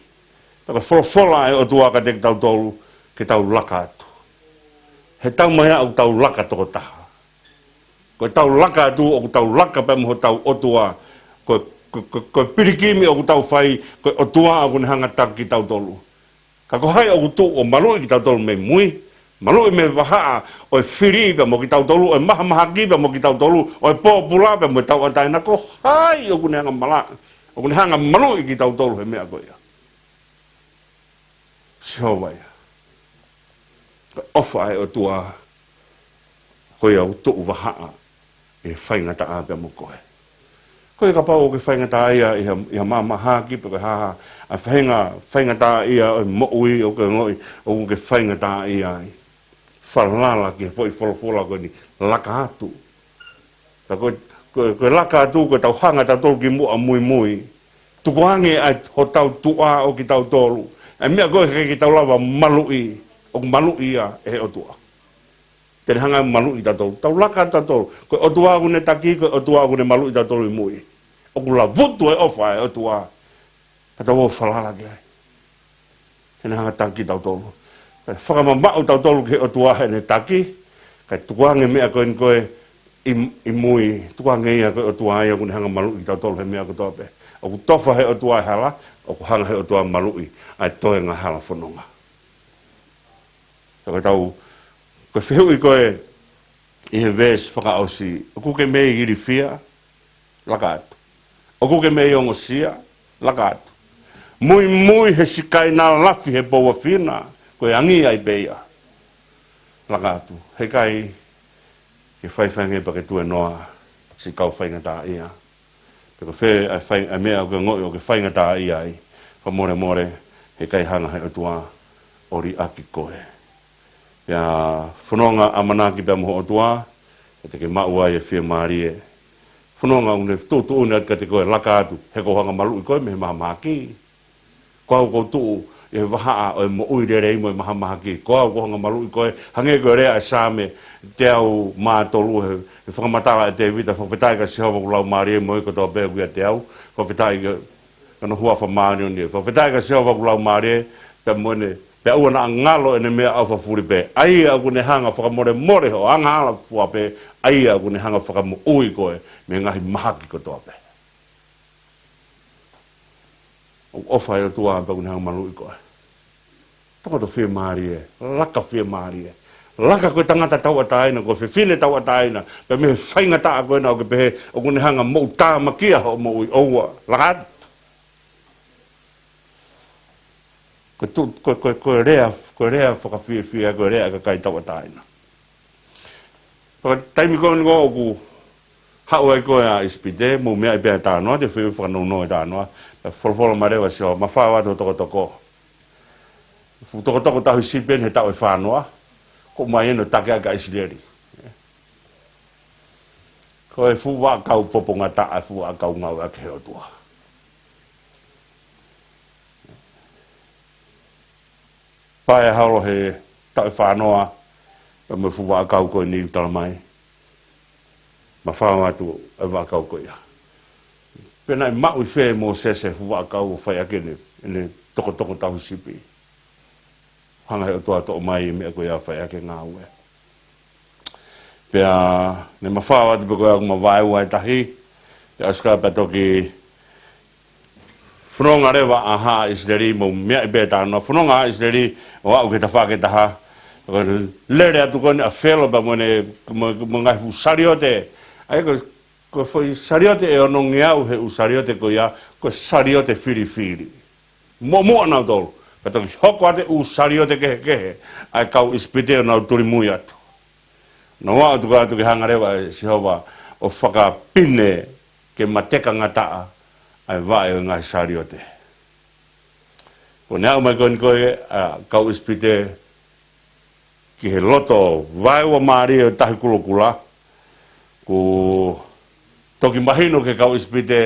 Pea ko e folofola ʻa e ʻOtua kiate kitautolu, ke tau laka atu. He tau mai ʻoku tau laka tokotaha. Ko ʻetau laka atu, ʻoku tau laka pea mo hotau ʻOtua. Ko, ko, ko, ko e pilikimi ʻoku tau fai, ko e ʻOtua ʻoku ne hanga ʻo taki kitautolu. Ka ko hai ʻoku tuʻu ʻo maluʻi kitautolu mei mui, maluʻi mei he vahaʻa ʻo e fili pea mo kitautolu, ʻo e mahamahaki pea mo kitautolu, ʻo e pōpula pea mo e tauʻatāina, ko hai ʻoku ne hanga mala-, ʻoku ne hanga maluʻi kitautolu he meʻa ko ia? Sihova ia. Ko e ʻofa ʻa e ʻOtua, ko ia ʻoku tuʻu vahaʻa ʻi he faingataʻa pea mo koe. Ko ia kapau ʻoku ke faingataʻaʻia ʻi ha, ʻi ha mahamahaki pe ko e hā ha faʻahinga faingataʻaʻia ʻo e moʻui ʻoku ke ongoʻi ʻoku ke faingataʻaʻia ai, falala ki he foʻi folofola ko eni, laka atu. Ka ko e, ko e, ko e laka atu, ko ʻetau hanga tautolu ki muʻa muimui. Tukuange ʻa hotau tuʻa ʻo kitautolu. ʻA e meʻa ko ē ʻikai ke tau lava maluʻi, ʻoku maluʻi ia ʻe he ʻOtua. Te ne hanga ʻo maluʻi tautolu. Tau laka tautolu. Ko e ʻOtua ʻoku ne taki, ko e ʻOtua ʻoku ne maluʻi tautolu ʻi mui. ʻOku lavutu e ʻofa ʻa e ʻOtua. Ka tau ō ʻo falala ki ai. Te ne hanga ʻo taki tautolu. Kae fakamamaʻu tautolu ki he ʻOtua heʻene taki. Kae tukuange meʻa ko eni ko ē ʻi, ʻi mui. Tukuange ia ko e ʻOtua ia ʻoku ne hanga ʻo maluʻi tautolu he meʻa kotoa pē. ʻOku tofa he ʻOtua e hala, ʻoku hanga he ʻOtua ʻo maluʻi ʻa e toenga hala fononga. Ka ko e tau, ko e fehuʻi ko ē ʻi he veesi fakaʻosi, ʻoku ke mei ilifia, laka atu. ʻOku ke mei ongosia, laka atu. Muimui he Sikaina, lafi he Pouafina, ko e angi ai pē ia. Laka atu. Heʻikai ke faifai ange pea ke tuēnoa siʻi kau faingataʻaʻia. Pe ko fē ʻa e fai-, ʻa e meʻa ʻoku ke ongoʻi ʻoku ke faingataʻaʻia ai. Fakamolemole, heʻikai hanga he ʻOtua ʻo liʻaki koe. Pea fononga ʻamanaki pea mo ho ʻOtua, ʻe te ke maʻu ai e fiemālie. Fononga ʻoku ne tuʻutuʻuni atu kiate koe, laka atu, he ʻoku ou hanga ʻo maluʻi koe mei he mahamahaki. Ko au ʻoku ou tuʻu ʻi he vahaʻa ʻo e moʻui lelei mo e mahamahaki. Ko au ʻoku ou hanga ʻo maluʻi koe, hangē ko e lea ʻa e Saame teau mā tolu he, he fakamatala ʻe Tēvita, fakafetaʻi kia Sihova ʻoku laumālie mo e kotoa pē ʻoku ʻiate au. Fakafetaʻi kia Ka no huafa māʻoniʻoni ē. Fakafetaʻi kia Sihova hoku laumālie, pea mo ʻene, pea ʻoua naʻa ngalo ʻene meʻaʻofa fulipē. ʻA ia ʻoku ne hanga fakamolemole hoʻo angahala fua pē, ʻa ia ʻoku ne hanga fakamoʻui koe mei he ngaahi mahaki kotoa pē. ʻOku ʻofa ʻa e ʻOtua pea ʻoku ne hanga maluʻi koe. Tokoto fiemālie, laka fiemālie. Laka ko e tangata tauʻatāina, ko e fefine tauʻatāina, pea mei he faingataʻa ko ena ʻoku ke pehē ʻoku ne hanga moʻutāmakia hoʻo moʻui, ʻoua, laka atu. Ko e tu-, ko, ko, ko e lea, ko e lea fakafiefia, ko e lea ʻa e kakai tauʻatāina. Pea taimi ko eni ko ē ʻoku haʻu ai ko ē ʻa ʻIsipite, mou meaʻi pē ʻa e talanoa, te u fai fakanounou e talanoa, pea folofola mai leva ʻa Sihova, mafao atu hoʻo tokotoko. Fuʻu tokotoko tauhi sipi eni he taʻu ʻe fā noa, ko e ʻomai eni ʻo takeʻaki ʻa ʻIsileli. Ko e fuʻu vaʻakau popongataʻa, fuʻu vaʻakau ngāueʻaki ʻe he ʻOtua. Paea holo he taʻu ʻe fā noa, pea mo e fuʻu vaʻakau ko eni ʻoku tala mai. Mafao atu e vaʻakau ko ia. Pea naʻe maʻu ʻi fē ʻe Mōsese e fuʻu vaʻakau ʻo fai ʻaki ʻene, ʻene tokotoko tauhi sipi. Hanga ʻe he ʻOtua ʻo toʻo mai e meʻa ko ia ʻo fai ʻaki e ngāue. Pea ne mafao atu pē ko ia ʻoku mavaeua e tahi, pea ʻosi ko ia pea toki fononga leva ʻa haʻa ʻIsileli, mou meaʻi pē e talanoa, fononga haʻa ʻIsileli ʻo aʻu ki he tafaʻaki ʻe taha, ko e lele atu ko eni ʻa Felo pea mo ʻene, mo, mo e ngaahi fuʻu saliote, ʻa ia ko e, ko e foʻi saliote ʻe onongeau he ʻū saliote ko ia, ko e saliote filifili. Muʻomuʻa nautolu, pea toki hoko atu e ʻū saliote kehekehe ʻa e kau ʻIsipite ʻo nau tulimui atu. Nau aʻu atu ko ē atu ke hanga leva ʻe Sihova ʻo fakapine ke matekangataʻa ʻa e vaʻe ʻo e ngaahi saliote. Ko ʻene aʻu mai ko eni ko ē ʻa e kau ʻIsipite ki he loto vaeua mālie ʻo e Tahi Kulokula, kuo toki mahino ki he kau ʻIsipite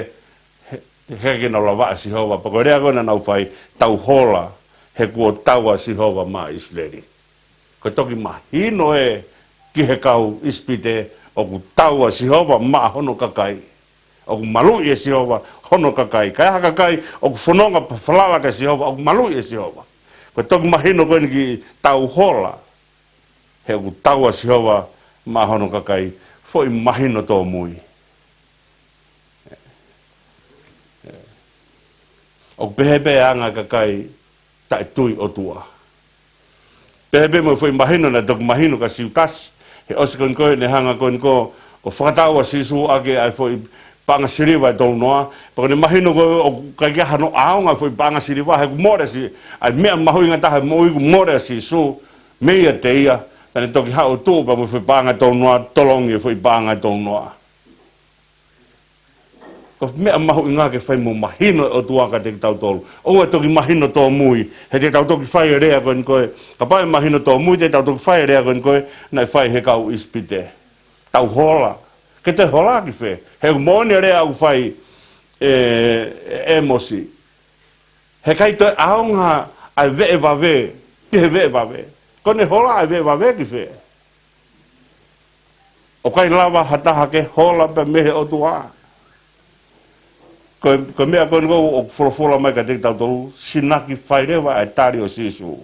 he, he ʻikai ke nau lava ʻa Sihova. Pea ko e lea ko ē naʻa nau fai, tau hola, he kuo tau ʻa Sihova maʻa ʻIsileli. Ko e toki mahino ē ki he kau ʻIsipite ʻoku tau ʻa Sihova maʻa hono kakai. ʻOku maluʻi ʻe Sihova hono kakai. Ka ʻi ai ha kakai ʻoku fononga pea falala kia Sihova, ʻoku maluʻi ʻe Sihova. Ko e toki mahino ko eni ki he tau hola, he ʻoku tau ʻa Sihova maʻa hono kakai, foʻi mahino tōmui. ʻOku pehē pē ʻa e anga e kakai taʻetui ʻOtua. Pehē pē mo e foʻi mahino naʻe toki mahino kia Siutasi, he ʻosi ko eni ko ē ʻene hanga ko eni ko ē ʻo fakatau ʻa Sīsū ʻaki ʻa e foʻi paʻanga siliva ʻe tolu noa, pea ko ʻene mahino ko ē ʻoku ʻikai ke ʻi ai hano ʻaonga e foʻi paʻanga siliva, he kuo mole ʻa Sī-, ʻa e meʻa mahuʻinga taha he moʻui kuo mole ʻa Sīsū meiate ia, pea ne toki haʻu ʻo tuʻu pea mo e foʻi paʻanga ʻe tolu noa, tolongi e foʻi paʻanga ʻe tolu noa. Ko e meʻa mahuʻinga ke fai mo mahino e ʻOtua kiate kitautolu. ʻOua ʻe toki mahino tōmui, he te tau toki fai e lea ko eni ko ē. Kapau ʻe mahino tōmui, te tau toki fai e lea ko eni ko ē naʻe fai ʻe he kau ʻIsipite. Tau hola. Ke te hola ki fē? He ʻoku moʻoni e lea ʻoku fai ʻe, ʻe ʻĒmosi. He ʻikai toe ʻaonga ʻa e veʻe vave ki he veʻe vave. Ko ʻene hola ʻa e veʻe vave ki fē? ʻOku ʻikai lava ha taha ke hola pē mei he ʻOtua. Ko e, ko e meʻa ko eni ʻoku folofola mai kiate kitautolu, sinaki fai leva ʻa e tali ʻo Sīsū.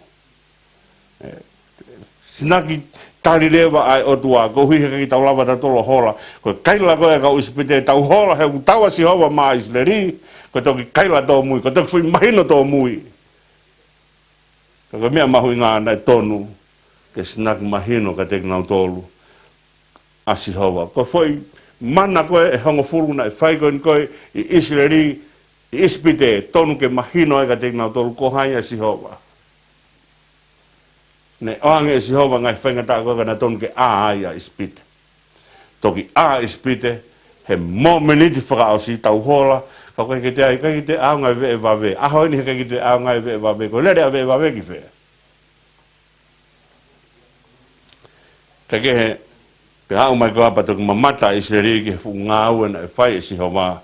ʻE, sinaki tali leva ʻa e ʻOtua, koeʻuhi he ʻikai ke tau lava tautolu ʻo hola. Ko e kaila ko ē ʻa e kau ʻIsipite, tau hola he ʻoku tau ʻa Sihova maʻa ʻIsileli, ko e toki kaila tōmui, ko e toki foʻi mahino tōmui. Ka ko e meʻa mahuʻinga naʻe tonu ke sinaki mahino kiate kinautolu ʻa Sihova. Ko e foʻi mana ko ē ʻe hongofulu naʻe fai ko eni ko ē ʻi ʻIsileli, ʻi ʻIsipite, tonu ke mahino ai kiate kinautolu ko hai ʻa Sihova. Ne ʻoange ʻe Sihova ngaahi faingataʻa ko ē ka naʻe tonu ke ʻā ai ʻa ʻIsipite. Toki ʻā ʻa ʻIsipite, he momeniti fakaʻosi tau hola, ka ʻoku ʻikai ke toe ʻai, ʻikai ke toe ʻaonga e veʻe vave. ʻAho ni he ʻikai ke toe ʻaonga e veʻe vave. Ko e lele ʻa e veʻe vave ki fē? Ka kehe, pea aʻu mai ko ē pea toki mamata ʻa ʻIsileli ki he fuʻu ngāue naʻe fai ʻe Sihova,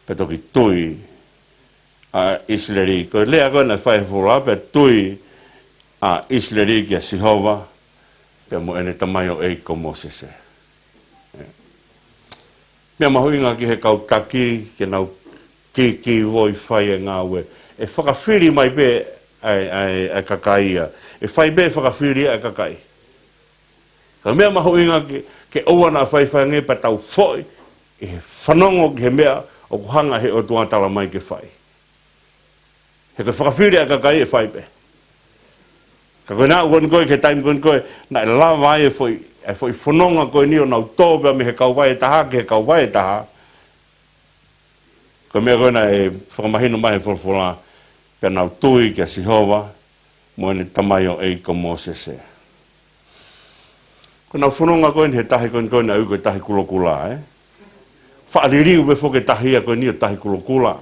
pea toki tui ʻa ʻIsileli. Ko e lea ko ē naʻe fai he fuʻu laʻā, pea tui ʻa ʻIsileli kia Sihova, pea mo ʻene tamaioʻeiki ko Mōsese. Meʻa mahuʻinga ki he kau taki, ke nau ki, ki voi fai e ngāue. ʻE fakafili mai pē ʻa e, ʻa e, ʻa e kakai ia. ʻE fai pē fakafili ʻa e kakai. Ka meʻa mahuʻinga ke, ke ʻoua naʻa faifai ange pea tau foʻi ʻi he fanongo ki he meʻa ʻoku hanga he ʻOtua tala mai ke fai. He ko e fakafili ʻa e kakai ʻe fai pē. Ka ko e naʻa ko eni ko ē, ki he taimi ko eni ko ē, naʻe lava ai e foʻi, e foʻi fononga ko eni ʻo nau tō pea mei he kauvai ʻe taha ki he kauvai ʻe taha. Ko e meʻa ko ē naʻe fakamahino mai he folofola, pea nau tui kia Sihova, mo ʻene tamaioʻeiki ko Mōsese. Ko ʻenau fononga ko eni he tahi ko eni ko eni ʻa ia ko e Tahi Kulokula, ē? Faʻa liliu pē foki e tahi ia ko eni ʻo Tahi Kulokula.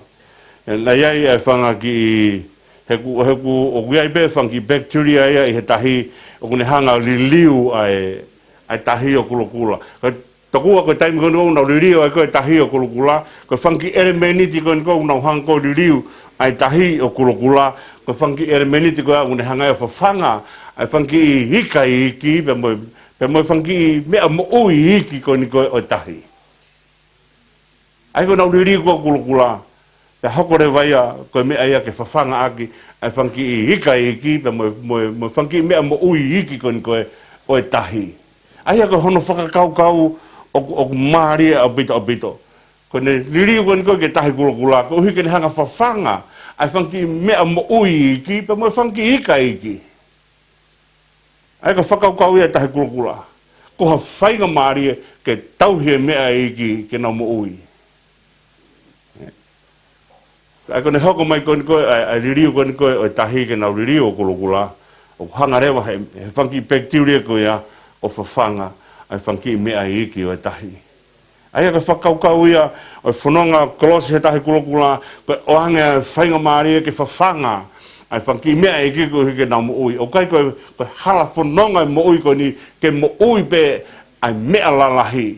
ʻE, naʻe ʻi ai e fanga kiʻi, he ʻoku, he ʻoku, ʻoku ʻi ai pē fanga kiʻi bacteria ia ʻi he tahi, ʻoku ne hanga liliu ʻa e, ʻa e Tahi ʻo Kulokula. Ka tokua ko e taimi ko eni ʻoku nau liliu ai ko ē Tahi ʻo Kulokula, ko e fanga kiʻi ʻelemēniti ko eni ʻoku nau hanga ko ē liliu ʻa e Tahi ʻo Kulokula, ko e fanga kiʻi ʻelemēniti ko ia ʻoku ne hanga ʻo fafanga ʻa e fanga kiʻi ika iiki, pea mo, pea mo e fanga kiʻi meʻa moʻui iiki ko eni ko ē ʻo e tahi. ʻA ia ko ʻenau liliu ko ē ʻo Kulokula, pea hoko leva ia ko e meʻa ia ke fafanga ʻaki ʻa e fanga kiʻi ika iiki, pea mo, mo, mo e fanga kiʻi meʻa moʻui iiki ko eni ko ē ʻo e tahi. ʻA ia ko hono fakakaukau ʻoku, ʻoku mālie ʻaupito ʻaupito. Ko ʻene liliu ko eni ko ē ki he Tahi Kulokula, koeʻuhi ke ne hanga fafanga ʻa e fanga kiʻi meʻa moʻui iiki, pea mo e fanga kiʻi ika iiki. ʻA ia ko e fakakaukau ia e Tahi Kulokula. Ko ha faingamālie ke tauhi e meʻa iiki ke nau moʻui. ʻA ia ko ʻene hoko mai ko eni ko ē, ʻa e, ʻa e liliu ko eni ko ē ʻo e tahi ke nau liliu ʻo Kulokula, ʻoku hanga leva he, he fanga kiʻi bacteria ko ia ʻo fafanga ʻa e fanga kiʻi meʻa iiki ʻo e tahi. ʻA ia ko e fakakaukau ia ʻo e fononga kolosi he Tahi Kulokula, ko e ʻoange ʻa e faingamālie ke fafanga ʻa e fanga kiʻi meʻa iiki koeʻuhi ke nau moʻui. ʻOku ʻikai ko e, ko e hala fononga e moʻui ko eni ke moʻui pē ʻa e meʻa lalahi,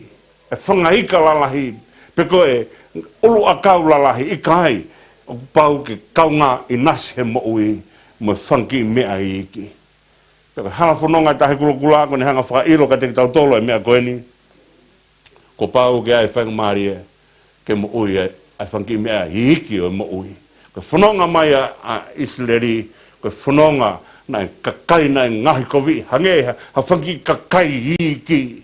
e fanga ika lalahi, pe ko e ʻuluʻakau lalahi, ʻikai, ʻoku pau ke kaungā ʻinasi he moʻui mo e fanga kiʻi meʻa iiki. Pea ko e hala fononga e Tahi Kulokula, ko ʻene hanga fakaʻilo kiate kitautolu e meʻa ko eni. Kuo pau ke ʻi ai e faingamālie ke moʻui ʻa e, ʻa e fanga kiʻi meʻa iiki ʻo e moʻui. Ko e fononga mai ʻa, ʻa ʻIsileli, ko e fononga naʻe kakai naʻe ngaohikoviʻi, hangē ha, ha fanga kiʻi kakai iiki.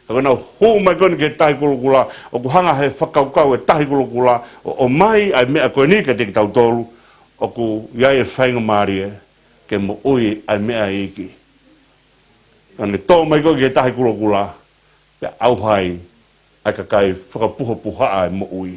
Ka ko ʻenau hū mai ko eni ki he Tahi Kulokula, ʻoku hanga he fakakaukau e Tahi Kulokula ʻo, ʻomai ʻa e meʻa ko eni kiate kitautolu, ʻoku ʻi ai e faingamālie ke moʻui ʻa e meʻa iiki. Ka ne tō mai ko ē ki he Tahi Kulokula, pea ʻauha ai ʻa e kakai fakapuhapuhaʻa e moʻui.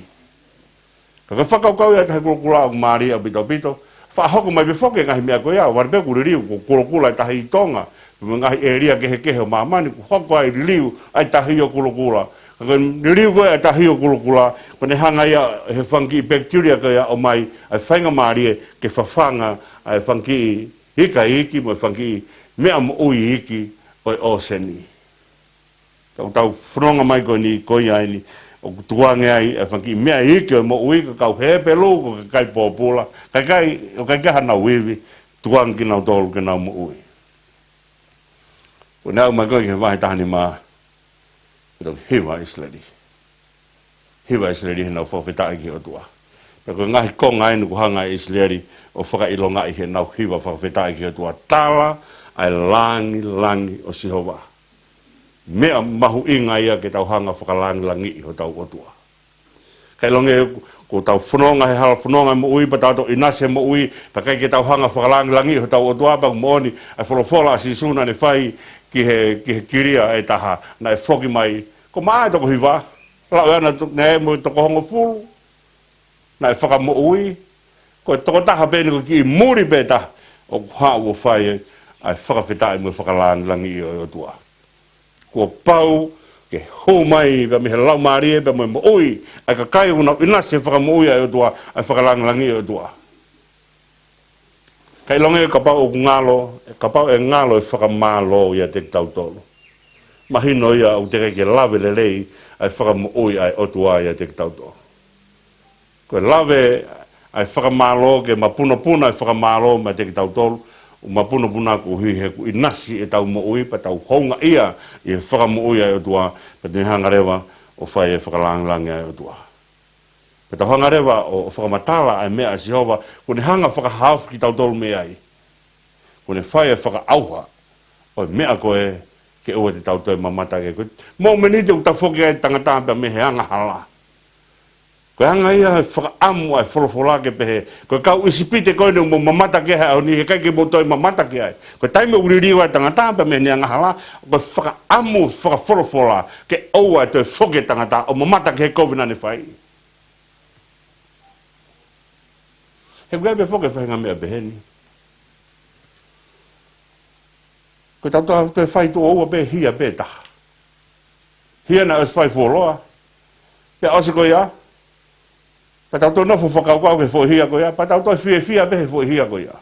Ka ko e fakakaukau ia e Tahi Kulokula ʻoku mālie ʻaupito ʻaupito. Faʻa hoko mai pē foki e ngaahi meʻa ko ia, vale pē ʻoku liliu ko Kulokula e tahi ʻi Tonga, mo e ngaahi ʻēlia kehekehe ʻo māmani, kuo hoko ai liliu ʻa e Tahi ʻo Kulokula. Ka ko e liliu ko ē ʻa e Tahi ʻo Kulokula, ko ʻene hanga ia he fanga kiʻi bacteria ko ia ʻomai ʻa e faingamālie ke fafanga ʻa e fanga kiʻi ika iiki mo e fanga kiʻi meʻa moʻui iiki ʻo e ʻōseni. Ka ʻoku tau fononga mai ko eni, ko ia eni, ʻoku tukuange ai e fanga kiʻi meʻa iiki ʻo e moʻui, ko e kau Hepelū, ko e kakai pōpula, kakai, ʻoku ʻikai ke ʻi ai hanau ivi, tukuange kinautolu ke nau moʻui. Ko ʻene aʻu mai ko ē ki he vahe taha nima, ʻe toki hiva ʻa ʻIsileli. Hiva ʻa ʻIsileli heʻenau fakafetaʻi ki he ʻOtua. Pea ko e ngaahi konga eni ʻoku hanga ʻe ʻIsileli ʻo fakaʻilongaʻi heʻenau hiva fakafetaʻi ki he ʻOtua, tala ʻa e langilangi ʻo Sihova. Meʻa mahuʻinga ia ke tau hanga fakalangilangiʻi hotau ʻOtua. Kae ʻilonga ʻoku tau fononga he hala fononga e moʻui, pea tau ʻinasi he moʻui, pea ʻikai ke tau hanga fakalangilangiʻi hotau ʻOtua, pea ʻoku moʻoni ʻa e folofola ʻa Sīsū naʻa ne fai ki he, ki he kilia ʻe taha, naʻe foki mai, ko maʻa e toko hiva, lau ʻe ana to-, naʻe mo e toko hongofulu, naʻe fakamoʻui, ko e tokotaha pē eni ko e kiʻi muli pē taha, ʻoku haʻu ʻo fai ʻa e fakafetaʻi mo e fakalangilangiʻi ʻo e ʻOtua. Kuo pau ke hū mai pea mei he Laumālie pea mo e moʻui ʻa e kakai ʻoku nau ʻinasi he fakamoʻui ʻa e ʻOtua, ʻa e fakalangilangiʻi ʻo e ʻOtua. Kae ʻilonga kapau ʻoku ngalo, kapau ʻe ngalo e fakamālō ʻiate kitautolu, mahino ia ʻoku teʻeki ke lave lelei ʻa e fakamoʻui ʻa e ʻOtua ʻiate kitautolu. Ko e lave ʻa e fakamālō ke mapunopuna e fakamālō meiate kitautolu, ʻoku mapunopuna koeʻuhi he ʻoku ʻinasi ʻetau moʻui pea tau houngaʻia ʻi he fakamoʻui ʻa e ʻOtua, pea te ne hanga leva ʻo fai e fakalangilangi ʻa e ʻOtua. Pea tau hanga leva ʻo, ʻo fakamatala ʻa e meʻa ʻa Sihova, kuo ne hanga fakahaofi kitautolu mei ai. Kuo ne fai e fakaʻauha ʻo e meʻa ko ē ke ʻoua te tau toe mamata ki ai. Ko e momeniti ʻoku tafoki ai e tangata pea mei he angahala. Ko e anga ia e fakaʻamu ʻa e folofola ke pehē, ko e kau ʻIsipite ko eni ʻoku mou mamata ki ai he ʻaho ni, heʻikai ke mou toe mamata ki ai. Ko e taimi ʻoku liliu ai e tangata pea mei heʻene angahala, ko e fakaʻamu fakafolofola ke ʻoua ʻe toe foki e tangata ʻo mamata ki he kovi naʻa ne fai. He ʻoku ʻi ai pē foki e faʻahinga meʻa pehē ni. Ko ʻetau toe fai tuʻo ua pē, hia pē taha. Hia naʻe ʻosi fai fuoloa. Pea ʻosi ko ia, pea tau toe nofo fakakaukau ki he foʻi hia ko ia, pea tau toe fiefia pē he foʻi hia ko ia.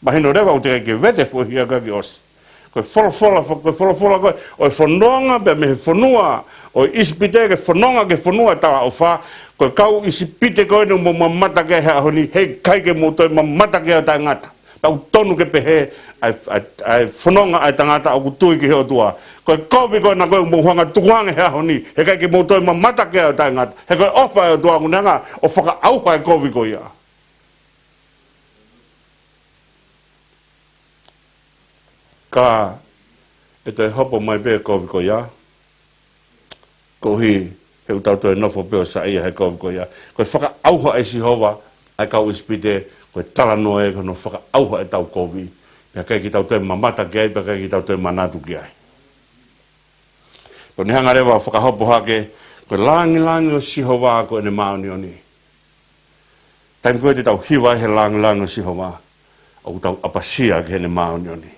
Mahino leva ʻoku teʻeki ke vete e foʻi hia ko ia ke ʻosi. Ko e folofola, ko e folofola ko ē ʻo e fononga pea mei he fonua ʻo ʻIsipite ke fononga ki he fonua ʻo e talaʻofa. Ko e kau ʻIsipite ko eni ʻoku mou mamata ki ai he ʻaho ni, heʻikai ke mou toe mamata ki ai ʻo taʻengata. Pea ʻoku tonu ke pehē ʻa e, ʻa e, ʻa e fononga ʻa e tangata ʻoku tui ki he ʻOtua. Ko e kovi ko ena ko ē ʻoku mou hanga ʻo tukuange he ʻaho ni, heʻikai ke mou toe mamata ki ai ʻo taʻengata. He ko e ʻofa ʻa e ʻOtua ʻoku ne hanga ʻo fakaʻauha e kovi ko ia. Ka ʻe toe hopo mai pē e kovi ko ia, koeʻuhi he ʻoku tau toe nofo pē ʻo saiʻia he kovi ko ia. Ko e fakaʻauha ʻe Sihova ʻa e kau ʻIsipite, ko e talanoa ia ki hono fakaʻauha ʻetau kovi. Pea ʻikai ke tau toe mamata ki ai, pea ʻikai ke tau toe manatu ki ai. Pea ʻoku ne hanga leva ʻo fakahopo hake, ko e lāngilangi ʻo Sihova ko ʻene māʻoniʻoni. Taimi ko ē te tau hiva ai he lāngilangi ʻo Sihova, ʻoku tau ʻapasia ki heʻene māʻoniʻoni.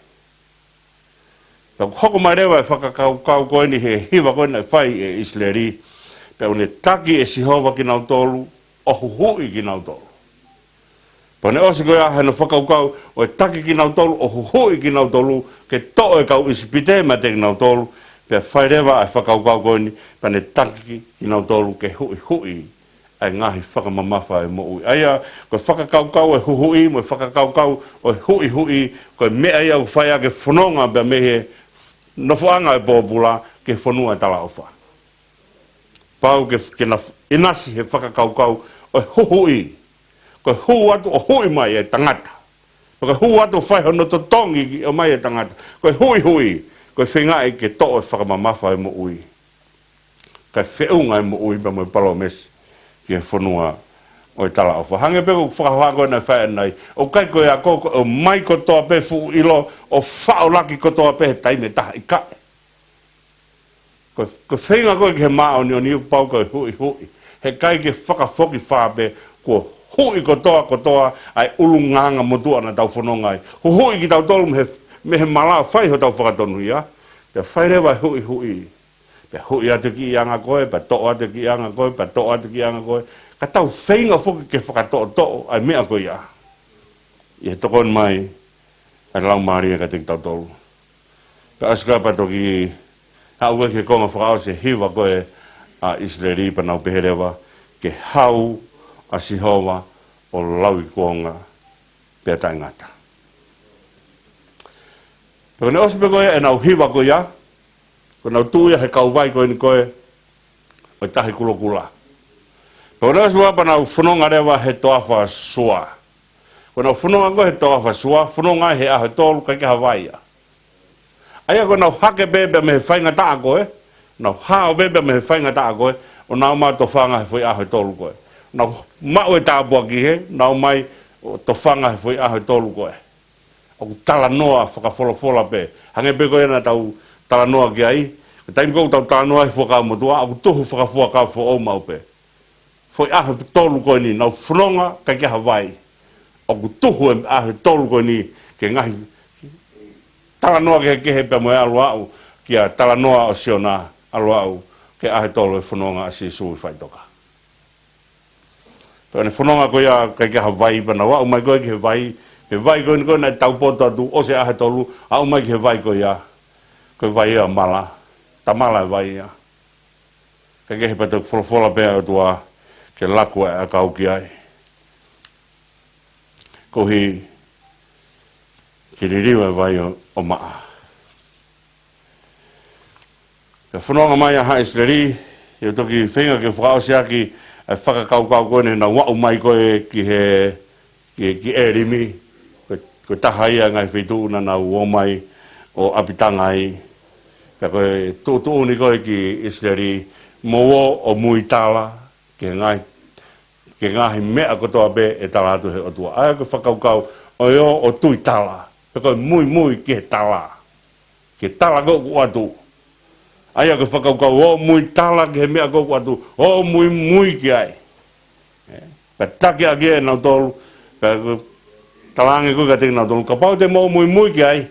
Pea ʻoku hoko mai leva e fakakaukau ko eni he hiva ko ē naʻe fai ʻe ʻIsileli, pea ʻoku ne taki ʻe Sihova kinautolu ʻo huhuʻi kinautolu. Pea ʻoku ne ʻosi ko ia he hono fakakaukau ʻo e taki kinautolu ʻo huhuʻi kinautolu ke toʻo e kau ʻIsipite meiate kinautolu, pea fai leva e fakakaukau ko eni, pea ne taki kinautolu ke huʻihuʻi ʻa e ngaahi fakamamafa ʻo e moʻui. ʻA ia, ko e fakakaukau ʻo e huhuʻi, mo e fakakaukau ʻo e huʻihuʻi, ko e meʻa ia ʻoku fai ʻaki e fononga pea mei he nofoʻanga ʻo e pōpula ki he fonua ʻo e talaʻofa. Pau ke, ke na ʻinasi he fakakaukau ʻo e huhuʻi. Ko e hū atu ʻo huʻi mai e tangata. Pea ko e hū atu ʻo fai hono totongi ʻo mai e tangata. Ko e huʻihuʻi, ko e feingaʻi ke toʻo e fakamamafa ʻo e moʻui. Kae feʻunga e moʻui pea mo e palōmesi ki he fonua ʻo e talaʻofa. Hangē pē ko e fakahoha ko ē naʻe fai ʻanenai. ʻOku ʻikai ko e ako, ko e ʻomai kotoa pē fuʻu ʻilo ʻo faʻo ʻaki kotoa pē he taimi ʻe taha, ʻikai. Ko, ko e feinga ko ē ki he māʻoniʻoni ʻoku pau ko e huʻihuʻi. Heʻikai ke fakafokifā pē, kuo huʻi kotoa kotoa ʻa e ʻulungaanga motuʻa naʻa tau fononga ai. Huhuʻi kitautolu mei he, mei he malava ʻo fai hotau fakatonuhia. Pea fai leva e huʻihuʻi. Pea huʻi atu e kiʻi anga ko ē, pea toʻo atu e kiʻi anga ko ē, pea toʻo atu e kiʻi anga ko ē. Ka tau feinga foki ke fakatoʻotoʻo ʻa e meʻa ko ia ʻi he tokoni mai ʻa e Laumālie kiate kitautolu. Pea ʻosi ko ia pea toki haʻu ki he konga fakaʻosi e hiva ko ē ʻa ʻIsileli pea nau pehē leva, ke hau ʻa Sihova ʻo lauikuonga pea taʻengata. Pea ko ʻene ʻosi pē ko ia ʻenau hiva ko ia, ko ʻenau tuʻu ia he kauvai ko eni ko ē ʻo e Tahi Kulokula. Pea ko ʻene ʻosi pē pea nau fononga leva he toafa Sua. Ko ʻenau fononga ko ē he toafa Sua, fononga ai he ʻaho ʻe tolu, ʻikai ke ʻi ai ha vai ia. ʻA ia ko ʻenau hake pē pea mei he faingataʻa ko ē, nau hao pē pea mei he faingataʻa ko ē, ʻo nau ō mai ʻo tofanga he foʻi ʻaho ʻe tolu ko ē. Nau maʻu e tāpuaki hē, nau ō mai ʻo tofanga he foʻi ʻaho ʻe tolu ko ē. ʻOku talanoa fakafolofola pē. Hangē pē ko ia naʻa tau talanoa ki ai. Ko e taimi ko ē ʻoku tau talanoa he Fuakava Motuʻa, ʻoku tuhu fakafuakava foʻou maʻu pē. Foʻi ʻaho ʻe tolu ko eni, nau fononga ʻikai ke ʻi ai ha vai. ʻOku tuhu e ʻaho ʻe tolu ko eni ki he ngaahi talanoa kehekehe pea mo e ʻalu aʻu ki he talanoa ʻo Siona, ʻalu aʻu ki he ʻaho ʻe tolu e fononga ʻa Sīsū ʻi faʻitoka. Pea ʻene fononga ko ia ʻikai ke ʻi ai ha vai, pea nau aʻu mai ko ē ki he vai, he vai ko eni ko ē naʻe taupotu atu, ʻosi e ʻaho ʻe tolu, aʻu mai ki he vai ko ia, ko e vai ia ʻo Mala, tamala e vai ia. Kae kehe pea toki folofola pē ʻa e ʻOtua ke laku e ʻakau ki ai, koeʻuhi ke liliu e vai ʻo, ʻo maʻa. Pea fononga mai ʻa haʻa ʻIsileli, ʻio toki feinga ke fakaʻosi ʻaki ʻa e fakakaukau ko eni naʻa nau aʻu mai ko ē ki he, ki, ki ʻElimi, ko, ko e taha ia e ngaahi feituʻu naʻa nau ō mai ʻo ʻapitanga ai. Pea ko e tuʻutuʻuni ko ē ki ʻIsileli, mou ō ʻo muitala ki he ngaahi, ki he ngaahi meʻa kotoa pē ʻe tala atu he ʻOtua. ʻA ia ko e fakakaukau ʻo e ō ʻo tuitala, pe ko e muimui ki he tala, ki he tala ko ē ʻoku ʻoatu. ʻA ia ko e fakakaukau ʻo muitala ki he meʻa ko ē ʻoku ʻoatu, ʻo muimui ki ai. Ē, pea taki ʻaki ʻe nautolu, pea ko e talaange ko ē kiate kinautolu, kapau te mou muimui ki ai,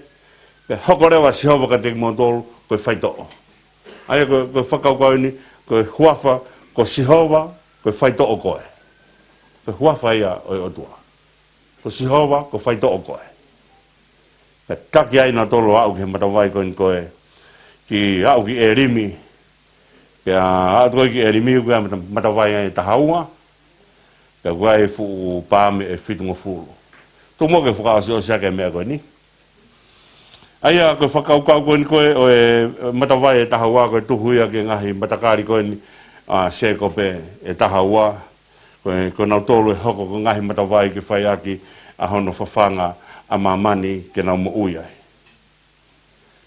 pea hoko leva ʻa Sihova kiate kimoutolu ko e faitoʻo. ʻA ia ko e, ko e fakakaukau eni, ko e huafa, ko Sihova, ko e faitoʻo koe. Ko e huafa ia ʻo e ʻOtua. Ko Sihova, ko e faitoʻo koe. Pea taki ai nautolu ʻo aʻu ki he matavai ko eni ko ē, ki, aʻu ki ʻElimi. Pea aʻu ko ē ki ʻElimi, ko e mata-, matavai ʻe taha ua. Pea ko e fuʻu paame ʻe fitungofulu. Tuku muʻa ke fakaʻosiʻosi ʻaki e meʻa ko eni. ʻA ia ko e fakakaukau ko eni ko ē ʻo e matavai ʻe taha ua, ko e tuhu ia ki he ngaahi matakali ko eni ʻa Sēkope ʻe taha ua. Ko e, ko nautolu ʻe hoko ko e ngaahi matavai ke fai ʻaki ʻa hono fafanga ʻa māmani ke nau moʻui ai.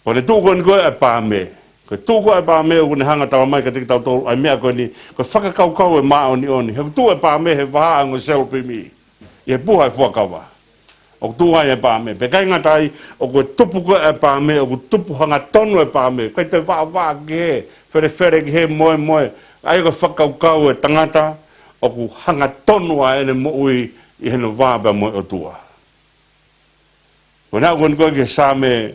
Ko ʻene tuʻu ko eni ko ē ʻa e paame. Ko e tuʻu ko ē ʻa e paame ʻoku ne hanga ʻo tala mai kiate kitautolu ʻa e meʻa ko eni, ko e fakakaukau ʻe māʻoniʻoni. He ʻoku tuʻu e paame he vahaʻa ʻo e ongo selupimi ʻi he puha ʻo e fuakava. ʻOku tuʻu ai e paame. Pea ʻikai ngata ai, ʻoku tupu ko ē e paame, ʻoku tupu hangatonu e paame. ʻIkai toe vaʻavaʻa ki hē, felefele ki hē, moemoe. ʻA ia ko e fakakaukau ʻa e tangata, ʻoku hangatonu ʻa ʻene moʻui ʻi heʻene vā pea mo e ʻOtua. Ko ʻene aʻu ko eni ko ē ki he Saame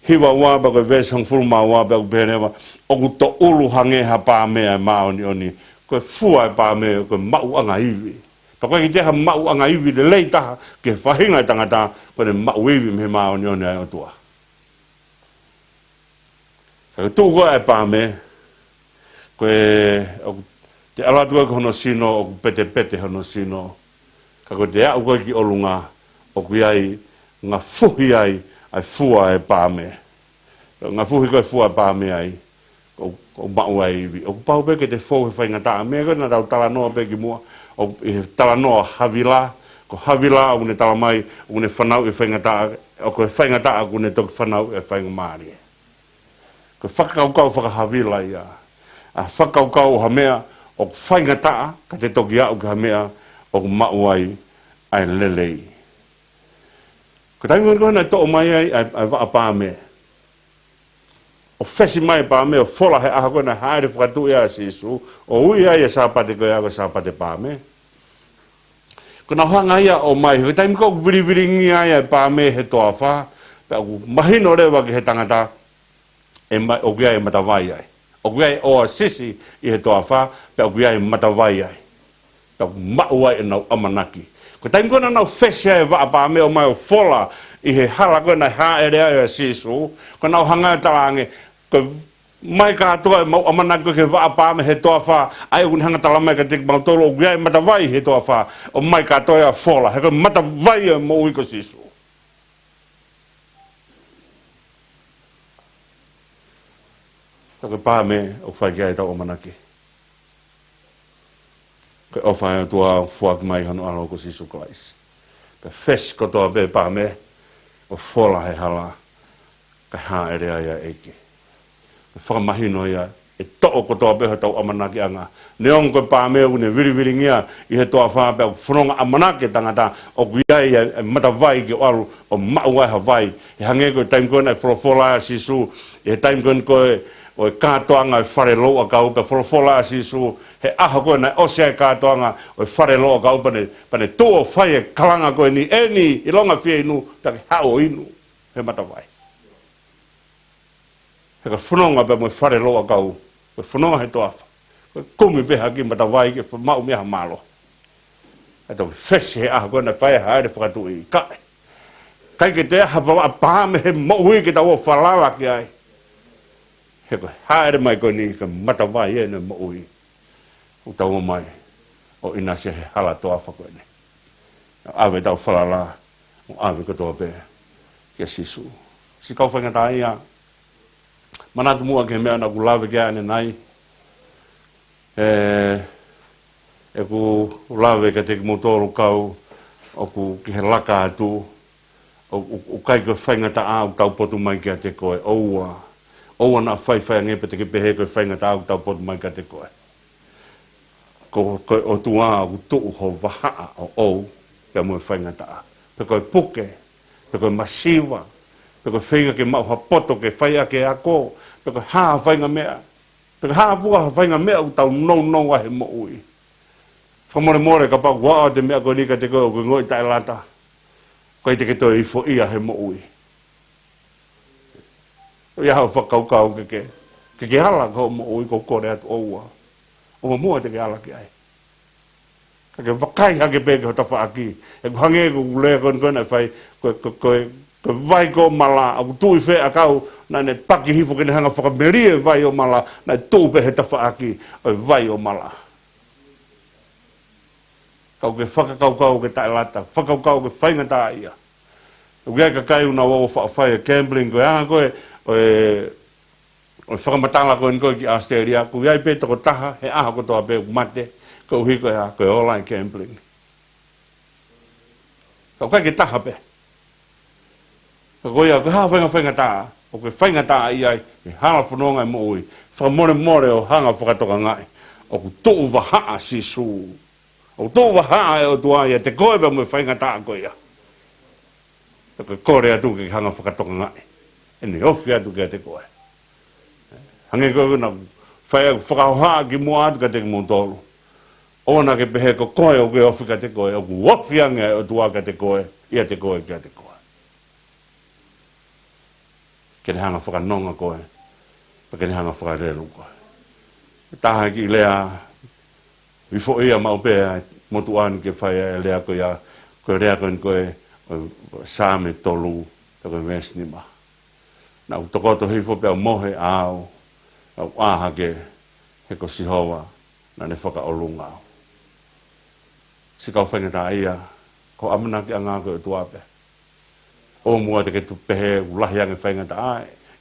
hiva ua pea ko e veesi hongofulu mā ua pea ʻoku pehē leva, ʻoku toʻulu hangē ha paame ʻa e māʻoniʻoni, ko e fua e paame, ko e maʻuʻanga ivi. Pea ko e kiʻi taha maʻuʻanga ivi lelei taha ki he faʻahinga ʻo e tangata, ko ʻene maʻu ivi mei he māʻoniʻoni ʻa e ʻOtua. Ka ko e tuʻu ko ē ʻa e paame, ko e, ʻoku te ʻalu atu ko ē ki hono sino, ʻoku petepete hono sino. Ka ko ʻete aʻu ko ē ki ʻolunga, ʻoku ʻi ai, ngafuhi ai ʻa e fua e paame. Ngafuhi ko ē fua e paame ai, ʻoku, ʻoku maʻu ai ivi. ʻOku pau pē ke te fou he faingataʻa, meʻa ko ē naʻa tau talanoa pē kimuʻa, ʻoku, ʻi he talanoa Havila, ko Havila ʻoku ne tala mai, ʻoku ne fanauʻi e faingataʻa, ʻoku ʻi he faingataʻa ʻoku ne toki fanauʻi e faingamālie. Ko e fakakaukau faka-Havila ia. ʻA e fakakaukau ʻo ha meʻa ʻoku faingataʻa, ka te toki aʻu ki ha meʻa ʻoku maʻu ai ʻa e lelei. Ko e taimi ko ē naʻe toʻo mai ai ʻa e, ʻa e vaʻa paame. ʻO fesi mai e paame, ʻo fola he ʻaho ko ē naʻe hāʻele fakatuʻi ai ʻa Sīsū, ʻo ui ai e Sāpate ko ia ko e Sāpate Paame. Ko ʻenau hanga ia ʻo ʻomai, ko e taimi ko ē ʻoku vilivilingia ai e paame he toafa, pea ʻoku mahino leva ki he tangata, ʻe ma-, ʻoku ʻi ai e matavai ai. ʻOku ʻi ai e ʻoasisi ʻi he toafa, pea ʻoku ʻi ai e matavai ai. Pea ʻoku maʻu ai ʻenau ʻamanaki. Ko e taimi ko ē naʻa nau fesi ai e vaʻa paame ʻo ʻomai ʻo fola ʻi he hala ko ē naʻe hāʻele ai ʻa Sīsū, ko ʻenau hanga ʻo talaange, ko e ʻomai kātoa ʻemau ʻamanaki ko ē ki he vaʻa paame he toafa, ʻa ia ʻoku ne hanga ʻo tala mai kiate kimautolu ʻoku ʻi ai e matavai he toafa, ʻomai kātoa ia ʻo fola, he ko e matavai ʻo e moʻui ko Sīsū. Ka ko e paame ʻoku fai ki ai ʻetau ʻamanaki. Ko e ʻofa ʻa e ʻOtua ʻoku foaki mai ʻi hono ʻAlo ko Sīsū Kalaisi. Pea fesi kotoa pē paame ʻo fola he hala, kae hāʻele ai ʻa e ʻEiki. Ko e fakamahino ia, ʻe toʻo kotoa pē hotau ʻamanakiʻanga. Neongo ko e paame ʻoku ne vilivilingia ʻi he toafa pea ʻoku fononga ʻamanaki e tangata ʻoku ʻi ai e, e matavai ke ʻalu ʻo maʻu ai ha vai. ʻE hangē ko e taimi ko ē naʻe folofola ai ʻa Sīsū, ʻi he taimi ko ē ko ē ʻo e kātoanga ʻo e fale louʻakau, pea folofola ʻa Sīsū, he ʻaho ko ē naʻe ʻosi ai e kātoanga ʻo e fale louʻakau pea ne, pea ne tuʻu ʻo fai e kalanga ko eni, ʻEni, ʻilonga fieinua, pea ke haʻu ʻo inu he matavai. He ko e fononga pē mo e fale louʻakau, ko e fononga he toafa, ko e kumi pē ha kiʻi matavai ke fa-, maʻu mei ai ha mālohi. ʻE tau fesi he ʻaho ko ē naʻe fai ai e hāʻele fakatuʻi, ʻikai. ʻIkai ke toe ʻi ai ha vaʻa paame he moʻui ke tau ō ʻo falala ki ai. He ko e hāʻele mai ko eni ko e matavai ʻo e moʻui. ʻOku tau ō mai ʻo ʻinasi he hala toafa ko eni. ʻAve ʻetau falala, ʻo ʻave kotoa pē kia Sīsū. Siʻi kau faingataʻaʻia, manatu muʻa ki he meʻa naʻa ku lave ki ai ʻanenai. ʻE, ʻeku lave kiate kimoutolu kau ʻoku ki he laka atu, ʻo, ʻo, ʻoku ʻikai ko e faingataʻa ʻoku taupotu mai kiate koe, ʻoua. ʻOua naʻa faifai ange pea te ke pehē ko e faingataʻa ʻoku taupotu mai kiate koe. Ko, ko e ʻOtua ʻoku tuʻu ho vahaʻa ʻoʻou pea mo e faingataʻa. Pe ko e puke, pe ko e masiva, pe ko e feinga ke maʻu ha poto ke fai ʻaki e ako, pe ko e hā ha faingameʻa, pe ko e hā fua ha faingameʻa ʻoku tau nounou ai he moʻui. Fakamolemole kapau ʻoku ʻi ai ha meʻa ko eni kiate koe ʻoku ke ongoʻi taʻelata, ʻikai te ke toe ifoʻia he moʻui. ʻOku ʻi ai haʻo fakakaukau ke ke, ke ke ala ki hoʻo moʻui, ʻoku ou kole atu ʻoua. ʻOua muʻa te ke ala ki ai. Ka ke vakai hake pē ki ho tafaʻaki. ʻOku hangē ko e lea ko eni ko ē naʻe fai, ko e, ko e, ko e, ko e vai ko ē ʻo mala, ʻoku tuʻu ʻi fē ʻakau, naʻa ne paki hifo ke ne hanga ʻo fakamelie e vai ʻo mala, naʻe tuʻu pē he tafaʻaki ʻo e vai ʻo mala. Ka ʻoku ke fakakaukau ʻoku ke taʻelata, fakakaukau ʻoku ke faingataʻaʻia. ʻOku ʻi ai e kakai ʻoku nau ō ʻo faʻa fai e gambling ko e anga ko ē ʻo e, ʻo e fakamatala ko eni ko ē ki ʻAositelēlia, ʻoku ʻi ai pē tokotaha he ʻaho kotoa pē ʻoku mate, koeʻuhi ko e hā, ko e ola e gambling. Ka ʻoku ʻikai ke taha pē. Ka ko ia, ko e hā ha fainga-, faingataʻa ʻoku ke faingataʻaʻia ai he hala fononga e moʻui, fakamolemole ʻo hanga ʻo fakatokangaʻi ʻoku tuʻu vahaʻa ʻa Sīsū. ʻOku tuʻu vahaʻa e ʻOtua ʻiate koe pea mo e faingataʻa ko ia. Pea ʻoku ou kole atu ke ke hanga ʻo fakatokangaʻi ʻene ofi atu kiate koe. Hangē ko ē naʻa ku fai ʻeku fakahohaʻa kimuʻa atu kiate kimoutolu. ʻOua naʻa ke pehē ko koe ʻoku ke ofi kiate koe, ʻoku ofi ange e ʻOtua kiate koe, ʻiate koe, kiate koe. Ke ne hanga ʻo fakanonga koe, pea ke ne hanga ʻo fakalelu koe. Taha e kiʻi lea, ifoʻia maʻu pē ʻa e motuʻa ni ke fai e lea ko ia, ko e lea ko eni ko ē ʻo Saame tolu, pea ko e veesi nima. Naʻa ku tokoto hifo pea u mohe ʻa au, naʻa ku ʻā hake, he ko Sihova naʻa ne fakaʻolunga au. Siʻi kau faingataʻaʻia, ko e ʻamanakiʻanga ko e ʻOtua pē. ʻOua muʻa te ke toe pehē ʻoku lahi ange e faingataʻa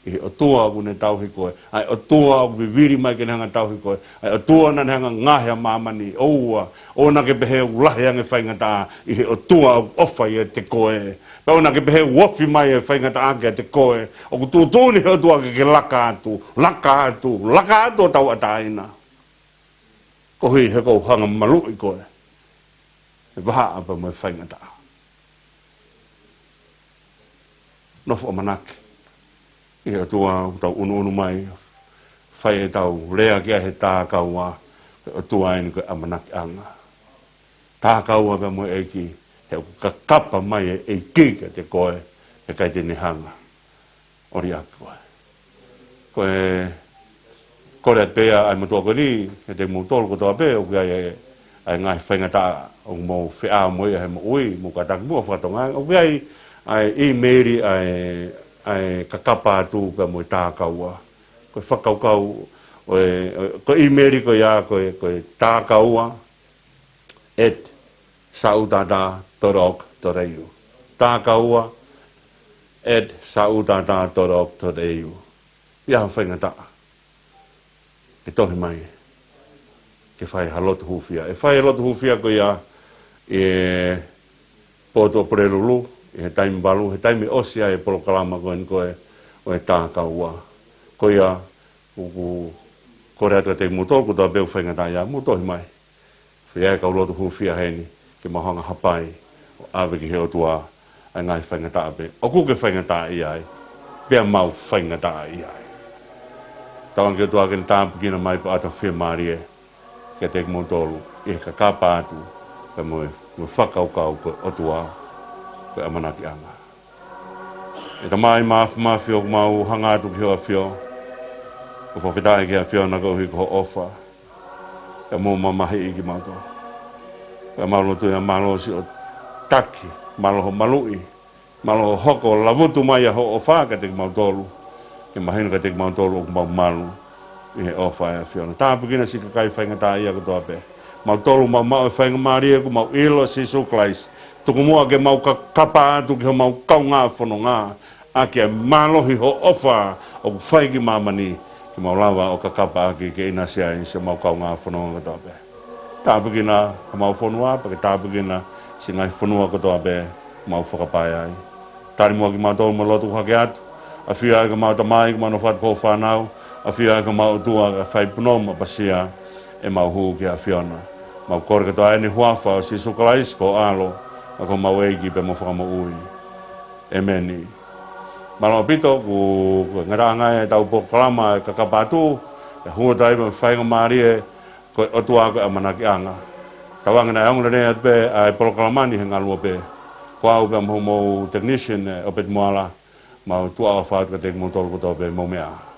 ʻi he ʻOtua ʻoku ne tauhi koe, ʻa e ʻOtua ʻoku vivili mai ke ne hanga ʻo tauhi koe, ʻa e ʻOtua naʻa ne hanga ʻo ngaohi ʻa māmani. ʻOua, ʻoua naʻa ke pehē ʻoku lahi ange e faingataʻa ʻi he ʻOtua ʻoku ʻofa ʻiate koe. Pea ʻoua naʻa ke pehē ʻoku ofi mai e faingataʻa kiate koe. ʻOku tuʻutuʻuni he ʻOtua ke ke laka atu, laka atu, laka atu ʻo tauʻatāina. Koeʻuhi he ʻoku ou hanga ʻo maluʻi koe he vahaʻa pea mo e faingataʻa. Nofo ʻamanaki ʻi he ʻOtua ʻoku tau ʻunuʻunu mai, fai ʻetau lea ki ai he tākaua, ko e ʻOtua eni ko e ʻamanakiʻanga. Tākaua pea mo e ʻEiki, he ʻoku kakapa mai e ʻEiki kiate koe, he ʻikai te ne hanga ʻo liʻaki koe. Ko e, kole atu pē ʻa e motuʻa ko eni, kiate kimoutolu kotoa pē, ʻoku ʻi ai e, ʻa e ngaahi faingataʻa ʻoku mou feʻao mo ia he moʻui, mou kātaki muʻa ʻo fakatokangaʻi, ʻoku ʻi ai ʻa e ʻīmeili ʻa e, ʻa e kakapa atu pea mo e tākaua. Ko e fakakaukau, ʻo e, ʻo e, ko e ʻīmeili ko ia, ko e, ko e tākaua, at sautata dot org dot A U. Tākaua at sautata dot org dot A U. ʻI ai ha faingataʻa, ke tohi mai, ke fai ha lotu hūfia. ʻE fai e lotu hūfia ko ia ʻi he pō Tuʻapulelulu, ʻi he taimi valu, he taimi ʻosi ai e polokalama ko eni ko ē ʻo e tākaua. Ko ia, ʻoku ou kole atu kiate kimoutolu kotoa pē ʻoku faingataʻaʻia, mou tohi mai. Fai e kau lotu hūfia heni, ke mau hanga ʻo hapai, ʻo ʻave ki he ʻOtua ʻa e ngaahi faingataʻa pē ʻoku ke faingataʻaʻia ai, pea mau faingataʻaʻia ai. Tauange ki he ʻOtua ke ne tāpuekina mai pea ʻoatu ha fiemālie kiate kimoutolu ʻi he kakapa atu, pea mo e, mo e fakakaukau ko e ʻOtua ko e ʻamanakiʻanga. ʻE Tamai Māfimafi, ʻoku mau hanga atu ki hoʻo ʻAfio, ʻo fakafetaʻi ki he ʻAfiona koeʻuhi ko hoʻo ʻofa, ʻe mo mamahiʻi kimautolu. Pea mau lotu ia, mālō siʻo taki, mālō hoʻo maluʻi, mālō hoʻo hoko ʻo lavutu mai ʻa hoʻo ʻofa kiate kimautolu, ke mahino kiate kimautolu ʻoku mau malu ʻi he ʻofa ʻa e ʻAfiona. Tāpuekina siʻi kakai faingataʻaʻia kotoa pē. Mautolu mau maʻu e faingamālie ʻoku mau ʻilo ʻa Sīsū Kalaisi. Tuku muʻa ke mau kakapa atu ki homau kaungā fononga, ʻaki ʻa e mālohi hoʻo ʻofa ʻoku fai ki māmani, ke mau lava ʻo kakapa ʻaki ke ʻinasi ai siʻomau kaungā fononga kotoa pē. Tāpuekina homau fonua, pea ke tāpuekina siʻi ngaahi fonua kotoa pē ʻoku mau fakapae ai. Tali muʻa kimautolu mo e lotu hake atu. ʻAfio ai ko homau Tamai, ko homau nofo atu ko hoʻo fānau. ʻAfio ai ko homau ʻOtua, ke fai punou mo ʻapasia ʻemau hū ki he ʻAfiona. Mau kole kotoa ʻeni ʻi he huafa ʻo Sīsū Kalaisi ko ho ʻAlo, ʻa ko homau ʻEiki pea mo Fakamoʻui. ʻĒmeni. Mālō ʻaupito, ko e ngataʻanga ʻetau polokalama e kakapa atu, ʻe hū atu ai mo e faingamālie, ko e ʻOtua ko e ʻamanakiʻanga. Tauange naʻe ongo lelei atu pē ʻa e polokalama ni he ngaluope. Ko au pea mo homau technician, ʻe ʻOpeti Moala, mau tuʻa ʻofa atu kiate kimoutolu kotoa pē, mou meʻa ā.